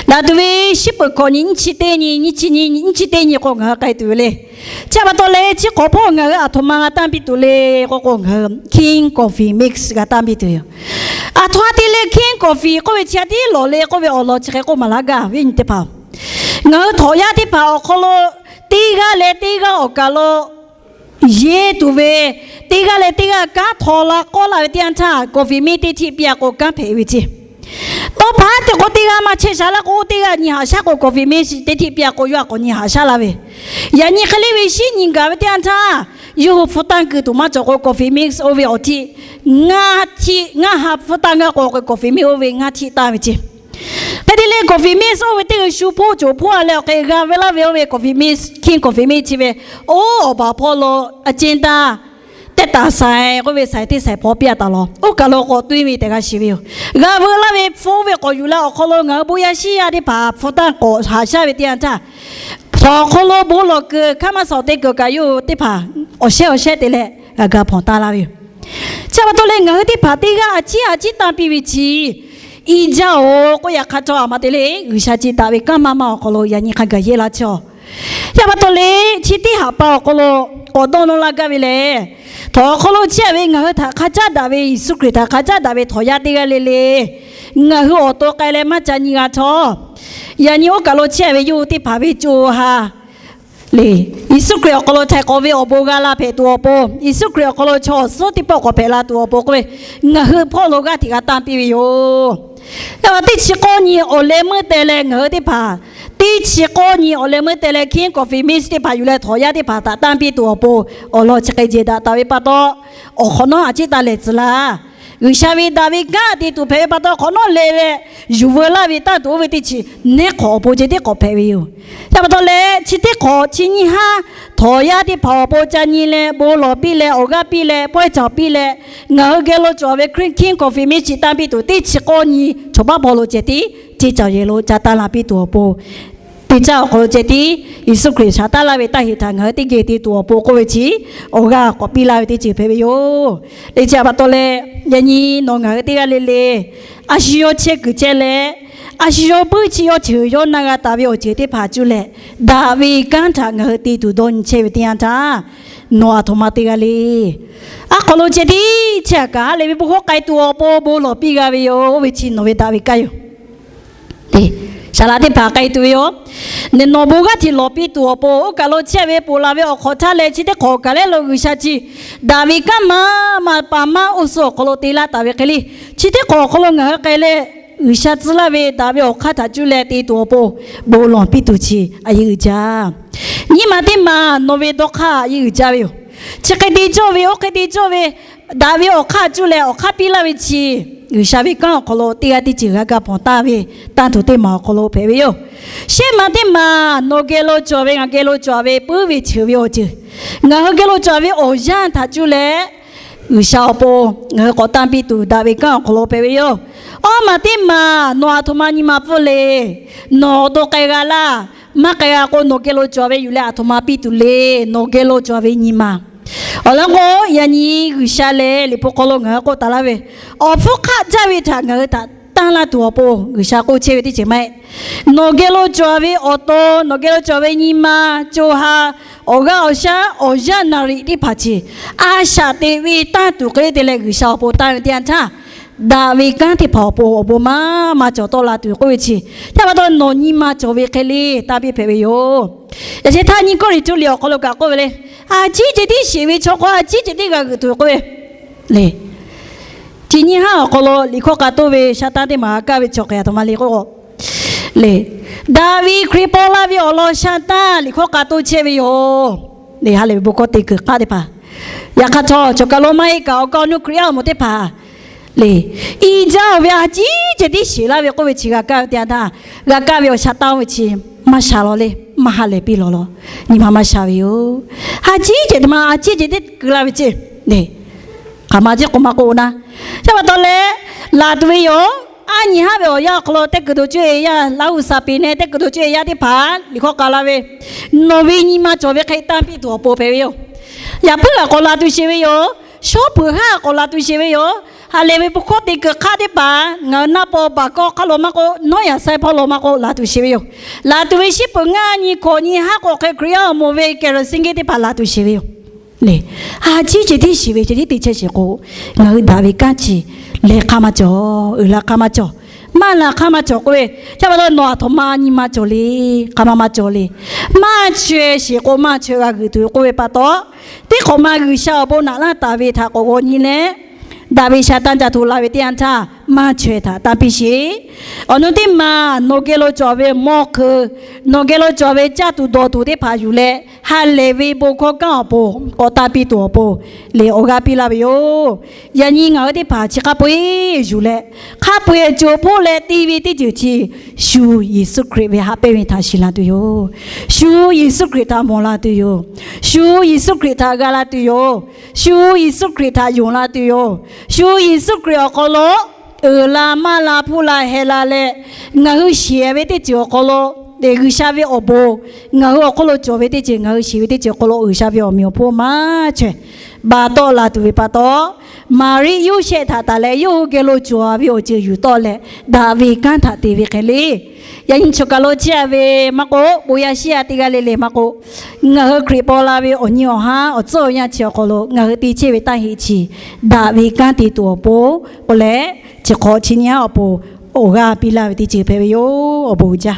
Daꞈ tuˬ ve shiˉ peuˬ hkawꞈ nyi nyiˇ chi teˇ nyi, nyiˇ chi nyi, nyiˇ chi teˇ nyi k'o ngaˬ hui k'ai tuˬ ve le. Chi pa taw leh chi hk'awꞈ hpawˇ ngaˬ hui aˬ htoꞈ ma g'a tanˇ piˇ tuˬ le k'oˆ k'o, ngaˬ hui King Coffee Mix g'a tanˇ piˇ tuˬ yoˬ. Aˬ htoꞈ ma te leh King Coffee k'oˆ ve chi a tiˉ lawˬ le k'oˆ ve awˬ lawn chi hk'e k'oˆ maˍ laˇ gaˇ ve nyi teˇ hpaˍ-oˬ, ngaˬ hui htawnˍ yaˇ teˇ hpaˍ awˬ hk'aw lo teˇ g'aˇ leh teˇ g'aˇ awˬ kaˬ lo yeˇ tuˬ ve, teˇ g'aˇ leh teˇ g'aˇ kanˉ htaw la k'awˇ la ve teˇ yanˇ htaˇ, coffee mix teˇ htiˆ piˇ-a k'o kanˉ hpehꞈ ve ceˇ. Tawˇ pa te k'o teˇ g'aˇ maˇ chehˇ sha laˇ k'o, teˇ g'aˇ nyi haꞈ shaˉ k'o, coffee mix teˇ htiˆ piˇ-a k'o yawˇ htaꞈ k'awꞈ nyi haꞈ shaˉ laˇ ve. Yaꞈ nyi hk'e le ve shiˉ nyi gaˬ ve teˇ yanˇ htaˇ, yawˇ hui hpu tanˇ keu tuˬ maˇ cawˬ k'o, coffee mix oˇ ve awˬ htiˆ ngaˇ htiˆ, ngaˇ ha hpu tanˇ gaˇ k'o, coffee mix oˇ ve ngaˇ htiˆ tanˇ ve ceˇ. Hk'e te leh coffee mix oˇ ve teˇ g'uiˬ shu hpoˇ coˬ hpoˇ a leh awˬ hk'e g'a ve laˇ ve oˇ ve coffee mix, King Coffee Mix chi ve, oˇ awˬ baˬ hpawˇ lo a ciˉ taˇ teˇ taˍ saiˍ k'oˆ ve saiˍ teˇ saiˍ hpaw piˇ-a taˍ lawˬ. Oˇ kaˬ lo k'awꞈ tuiˇ ve tehꞈ g'a shiˍ ve yoˬ. G'a veu laˇ ve hpu ve k'awꞈ yuˬ leh awˬ hk'aw lo ngaˬ hui bon yaˇ shiˉ yaˇ teˇ hpaˍ hpu tanˇ k'awꞈ haꞈ shaˉ ve teˇ yanˇ htaˇ, htawnˍ awˬ hk'aw lo bon lawˬ kuiˬ hkaˉ maˇ shawˍ te kuiˬ kaꞈ yawˇ hui teˇ hpaˍ awˬ shehˉ awˬ shehˉ te leh g'a ga hpawnˬ taˍ laˇ ve yoˬ. Chi pa taw leh ngaˬ hui teˇ hpaˍ teˇ g'aˇ a ciˉ a ciˉ tanˇ piˇ ve chi i jaˇ-oˬ k'oˆ yaꞈ hk'aˇ htawˇ, aˬ ma te le G'uiˬsha chi daꞈ ve kanˉ maˇ maˇ awˬ hk'aw lo yaꞈ nyi hk'a gaˬ yeˇ la chehˇ-oˬ. Chi pa taw leh chi teˇ haꞈ pa awˬ hk'aw lo k'awꞈ dawˇ nawˇ laˇ gaˇ ve lehˬ, htawnˍ awˬ hk'aw lo chehˇ ve ngaˬ hui htaꞈ hk'a caˉ daꞈ ve Yeˍsuˆ Hkriꞈ htaꞈ hk'a caˉ daꞈ ve htawnˍ yaˇ teˇ g'aˇ le le, ngaˬ hui awˬ to k'ai leh maˇ ca nyi g'a htawˇ, yaꞈ nyi oˇ kaˬ lo chehˇ ve yawˇ hui teˇ hpaˍ ve co ha le, Yeˍsuˆ Hkriꞈ awˬ hk'aw lo htaiˍ hk'awꞈ ve awˬ bon g'a la hpehꞈ tuˬ awˬ pon, Yeˍsuˆ Hkriꞈ awˬ hk'aw lo chaw awˬ suhˉ teˇ pawˆ k'awꞈ hpehꞈ la tuˬ awˬ pon k'oˆ ve, ngaˬ hui hpawˇ lo g'aˇ hteꞈ g'a tanˇ piˇ ve yoˬ. Yaꞈ teˇ chi k'awˇ nyi awˬ leh meuˇ teh leh ngaˬ hui teˇ hpaˍ, teˇ chi k'awˇ nyi awˬ leh meuˇ teh leh King Coffee Mix teˇ hpaˍ yuˬ leh htawnˍ yaˇ teˇ hpaˍ htaꞈ tanˇ piˇ tuˬ awˬ pon awˬ lawn chi hk'e jeˬ daꞈ taˍ ve pa taw, awˬ hk'awꞈ nawˉ a ciˉ taˇ lehˬ tcuh laˇ. G'uiˬsha ve daꞈ ve kanˉ te tuˬ hpehꞈ ve pa taw, hk'awꞈ nawˉ leh leh yuˬ veu laˇ ve tanˇ tuˬ oˇ ve teˇ chi neˉ hk'awꞈ awˬ pon ceh tiˉ k'awꞈ hpehꞈ ve yoˬ. Chi pa taw leh chi teˇ hk'awꞈ chi nyiˇ haˉ htawnˍ yaˇ teˇ hpaˍ awˬ pon ca nyi leh bon lawˬ piˇ leh awˬ g'aˇ piˇ leh pawehˇ cawˬ piˇ leh, ngaˬ hui geh lo cawˬ ve King Coffee Mix chi tanˇ piˇ tuˬ teˇ chi k'awˇ nyi chaw baˆ paw lo ceh tiˉ ceˇ cawˬ yehˬ lo ca tanˇ la piˇ tuˬ awˬ pon, teˇ caˇ awˬ hk'aw lo ceh tiˉ Yeˍsuˆ Hkriꞈ shaˍ taˉ laˇ ve taˇ heꞈ htaꞈ ngaˬ hui teˇ geh te tuˬ awˬ pon k'oˆ ve chi awˬ g'aˇ k'awꞈ piˇ laˇ ve teˇ ceuˬ hpehꞈ ve yoˬ. Leh chi pa taw leh, yaꞈ nyi nawˬ ngaˬ hui teˇ g'aˇ le le a shu yawˇ chehˇ kuiˬ chehˇ leh, a shu yawˇ puiˉ chi yawˇ ceuˬ yawˇ na g'a taˍ ve awˬ ceuˬ teˇ hpaˍ cuˇ leh, daꞈ ve kanˉ htaꞈ ngaˬ hui te tuˬ dawˇ nyi chehˇ ve teˇ yanˇ htaˇ, nawˬ aˬ htoꞈ ma teˇ g'aˇ le. A hk'aw lo ceh tiˉ chehˇ kaꞈ ha lehˬ ve bon hkawˇ k'ai tuˬ awˬ pon bon lawˬ piˇ g'a ve yoˬ. Oˇ ve chi nawˬ ve daꞈ ve kanˉ yoˬ. Saˍ laꞈ teˇ hpaˍ k'ai tuˬ ve yoˬ. Nawˬ bon g'aˇ hteꞈ lawˬ piˇ tuˬ awˬ pon oˇ kaˬ lo chehˇ ve ponˬ laˬ ve awˬ hk'awꞈ htaˇ leh chi teˇ hk'awꞈ kaˬ lehˉ lo G'uiˬsha chi daꞈ ve kanˉ maˇ maˇ paˍ maˇ oˇ suh awˬ hk'aw lo te laˇ taˍ ve hk'e le, chi teˇ hk'awꞈ awˬ hk'aw lo ngaˬ hui k'ai leh, G'uiˬsha tcuh laˇ ve daꞈ ve awˬ hk'aˇ htaꞈ cuˇ leh te tuˬ awˬ pon bon lawˬ piˇ tuˬ chi a yeˇ uiˍ jaˇ. Nyi ma teˇ maˬ nawˬ ve dawˇ hk'aˇ a yeˇ uiˍ jaˇ ve yoˬ. Chi hk'e te cawˇ ve, oˇ hk'e te cawˇ ve, daꞈ ve awˬ hk'aˇ cuˇ leh awˬ hk'aˇ piˇ laˇ ve chi, G'uiˬsha ve kanˉ awˬ hk'aw lo teˇ g'aˇ teˇ ceuˬ g'a ga hpawnˬ taˍ ve tanˇ tuˬ teˇ maˬ awˬ hk'aw lo hpehꞈ ve yoˬ. Shehˆ ma teˇ maˬ nawˬ geh lo cawˬ ve ngaˬ geh lo cawˬ ve puiˉ ve cheuˬ ve awˬ ceuˬ, ngaˬ hui geh lo cawˬ ve awˬ yanˇ htaꞈ cuˇ leh G'uiˬsha awˬ pon ngaˬ hui k'awꞈ tanˇ piˇ tuˬ daꞈ ve kanˉ awˬ hk'aw lo hpehꞈ ve yoˬ. Awˇ maˬ teˇ maˬ nawˬ aˬ htoꞈ ma nyi ma pfuhˇ le. Nawˬ awˬ to k'ai g'a laˇ. Maˇ k'ai g'a k'o nawˬ geh lo cawˬ ve yuˬ leh aˬ htoꞈ ma piˇ tuˬ le. Nawˬ geh lo cawˬ ve nyi ma awˬ lawn k'o, yaꞈ nyi G'uiˬsha lehˬ Liꞈ hpu hk'aw lo ngaˬ hui k'oˆ taˍ laˇ ve, awˬ hpfuhˇ hk'aˆ jaˇ ve htaꞈ ngaˬ hui htaꞈ tanˇ laˇ tuˬ awˬ pon G'uiˬsha k'oˆ chehˇ ve teˇ ceuˬ maˇ heˆ. Nawˬ geh lo cawˬ ve awˬ to, nawˬ geh lo cawˬ ve nyi ma, co ha, awˬ g'aˇ awˬ shaˉ, awˬ yanˇ naˍriˍ teˇ hpaˍ chi a shaꞈ teꞈ ve tanˇ tuˬ hk'e te leh G'uiˬsha awˬ pon tanˇ ve teˇ yanˇ htaˇ, daꞈ ve kanˉ teˇ hpaˍ awˬ pon awˬ bon maˇ maˇ cawˬ tawˆ la tuˬ k'oˆ ve chi, chi pa taw nawˬ nyi ma cawˬ ve hk'e le tanˇ piˇ hpehꞈ ve yoˬ. Yaꞈ sheh htaˇ nyi Kawˇrenˍhtuˆ liꞈ awˬ hk'aw lo kaꞈ k'oˆ ve le, a ciˉ ceh tiˉ sheˍ ve chaw k'o a ciˉ ceh tiˉ g'a g'euꞈ tuˬ k'oˆ ve le. Chi nyiˇ haˉ awˬ hk'aw lo liꞈ hkawˇ k'a toˆ ve sha tanˇ teˇ maˬ g'a kaˇ ve chaw hk'e aˬ htoꞈ ma le k'oˆ k'o, le, Daˍviˆ Hkriꞈ paw la ve awˬ lawn sha tanˇ liꞈ hkawˇ k'a toˆ chehˇ ve yoˬ. Le, ha lehˬ ve bon hkawˇ te kuiˬ hk'aˇ teˇ hpaˍ, yaꞈ hk'aˇ htawˇ cawˬ kaˬ lo maˇ heˆ kaꞈ awˬ kaꞈ awˬ nu Hkriꞈ yaˇ awˬ moˍ teˇ hpaˍ le, i jaˇ oˬ ve a ciˉ ceh tiˉ sheˍ laˇ ve k'oˆ ve chi g'a kaˇ ve teˇ yanˇ htaˇ, g'a kaˇ ve awˬ sha tanˇ oˇ ve chi maˇ sha law le, maˇ ha lehˬ piˇ law law, nyi ma maˇ sha ve yoˬ. A ciˉ ceh tiˉ ma a ciˉ ceh tiˉ keu la ve ceˇ le. Hk'aˬ ma ciˉ k'o maˇ k'oˆ naˇ. Chi pa taw leh, laˬ tuˬ ve yoˬ. A nyi haˉ ve awˬ yanˇ awˬ hk'aw lo teˇ kuiˬ to cuˇ e yaˇ, Laˇ huˍ saˍ peˍ neh teˇ kuiˬ to cuˇ e yaˇ teˇ hpaˍ liꞈ hkawˇ k'a la ve, nawˬ ve nyi ma cawˬ ve hk'e tanˇ piˇ tuˬ awˬ pon hpehꞈ ve yoˬ. Yaꞈ puiˉ g'aꞈ k'awꞈ la tuˬ sheˍ ve yoˬ. Shawˉ peuˬ haˉ k'awꞈ la tuˬ sheˍ ve yoˬ. Ha lehˬ ve bon hkawˇ te kuiˬ hk'aˇ teˇ hpaˍ ngaˬ hui naˆ paw baˬ kawˆ hk'aˇ lo maˇ k'oˆ, nawˉ yaꞈ saiˉ hpawˇ lo maˇ k'oˆ, laˬ tuˬ sheˍ ve yoˬ. Laˬ tuˬ ve shiˉ peuˬ ngaˇ nyi hkawꞈ nyi haˉ k'awꞈ hk'e Hkriꞈ yaˇ awˬ moˍ ve kerosene g'eˇ teˇ hpaˍ laˬ tuˬ sheˍ ve yoˬ. Le, ha chiˉ ceh tiˉ shiˍ ve ceh tiˉ te chehˇ sheˍ k'o, ngaˬ hui daꞈ ve kanˉ chi leh hk'aˇ maˇ cawˬ, uiˍ la hk'aˇ maˇ cawˬ, maˇ la hk'aˇ maˇ cawˬ k'oˆ ve, chi pa taw nawˬ aˬ htoꞈ ma nyi ma cawˬ le, hk'aˇ maˇ maˇ cawˬ le. Maˇ chaweh sheˍ k'o maˇ chaweh g'a g'uiˬ tuˬ ve k'oˆ ve pa taw, teˇ hk'awꞈ ma G'uiˬsha awˬ bon naꞈ laˇ taˍ ve htaꞈ k'awꞈ g'aw nyi leh, daꞈ ve sha tanˇ ca hto la ve teˇ yanˇ htaˇ maˇ chaweh htaꞈ tanˇ piˇ sheˍ. Awˬ nu teˇ maˬ nawˬ geh lo cawˬ ve mawˇ hkui, nawˬ geh lo cawˬ ve caˇ tuˬ dawˬ tuˬ teˇ hpaˍ yuˬ leh, ha lehˬ ve bon hkawˇ kanˉ awˬ pon k'awꞈ tanˇ piˇ tuˬ awˬ pon lehˬ awˬ g'aˇ piˇ laˇ ve yoˬ. Yaꞈ nyi ngaˬ hui teˇ hpaˍ chi hk'a peu-eˬ yuˬ leh, hk'a peu-eˬ cawˬ hpoˆ leh te ve teˇ ceuˬ chi shu Yeˍsuˆ Hkriꞈ ve haꞈ pehnˇ ve htaꞈ shiˍ la tuˬ yoˬ. Shu Yeˍsuˆ Hkriꞈ htaꞈ mawˬ la tuˬ yoˬ. Shu Yeˍsuˆ Hkriꞈ htaꞈ g'a la tuˬ yoˬ. Shu Yeˍsuˆ Hkriꞈ htaꞈ yonˍ la tuˬ yoˬ. Shu Yeˍsuˆ Hkriꞈ awˬ hk'aw lo uiˍ la maˇ la hpuˇ la heh la leh, ngaˬ hui shiˍ ve teˇ ceuˬ awˬ hk'aw lo, G'uiˬsha ve awˬ bon ngaˬ hui awˬ hk'aw lo cawˬ ve teˇ ceuˬ, ngaˬ hui shiˍ ve teˇ ceuˬ awˬ hk'aw lo G'uiˬsha ve awˬ meꞈ awˬ hponˇ maˇ chaweh baˬ tawˆ la tuˬ ve pa taw, Maˍriˆ Yoˇsehꞈ htaꞈ taˍ leh yawˇ hui geh lo cawˬ ve awˬ ceuˬ yuˬ tawˆ leh daꞈ ve kanˉ htaꞈ te ve hk'e le. Yaꞈ nyi choˬ kaˬ lo chehˇ ve maˇ k'oˆ, bon yaˇ shiˉ yaˇ teˇ g'aˇ le le maˇ k'oˆ, ngaˬ hui Hkriꞈ paw la ve awˬ nyi awˬ haˉ awˬ tcuhˉ awˬ yanˇ chi awˬ hk'aw lo ngaˬ hui te chehˇ ve taˇ heˆ chi daꞈ ve kanˉ te tuˬ awˬ pon k'oˆ leh, chi hk'awꞈ chi nyi haˉ awˬ pon awˬ g'aˇ piˇ laˇ ve teˇ ceuˬ hpehꞈ ve yoˬ. Awˬ bon uiˍ jaˇ.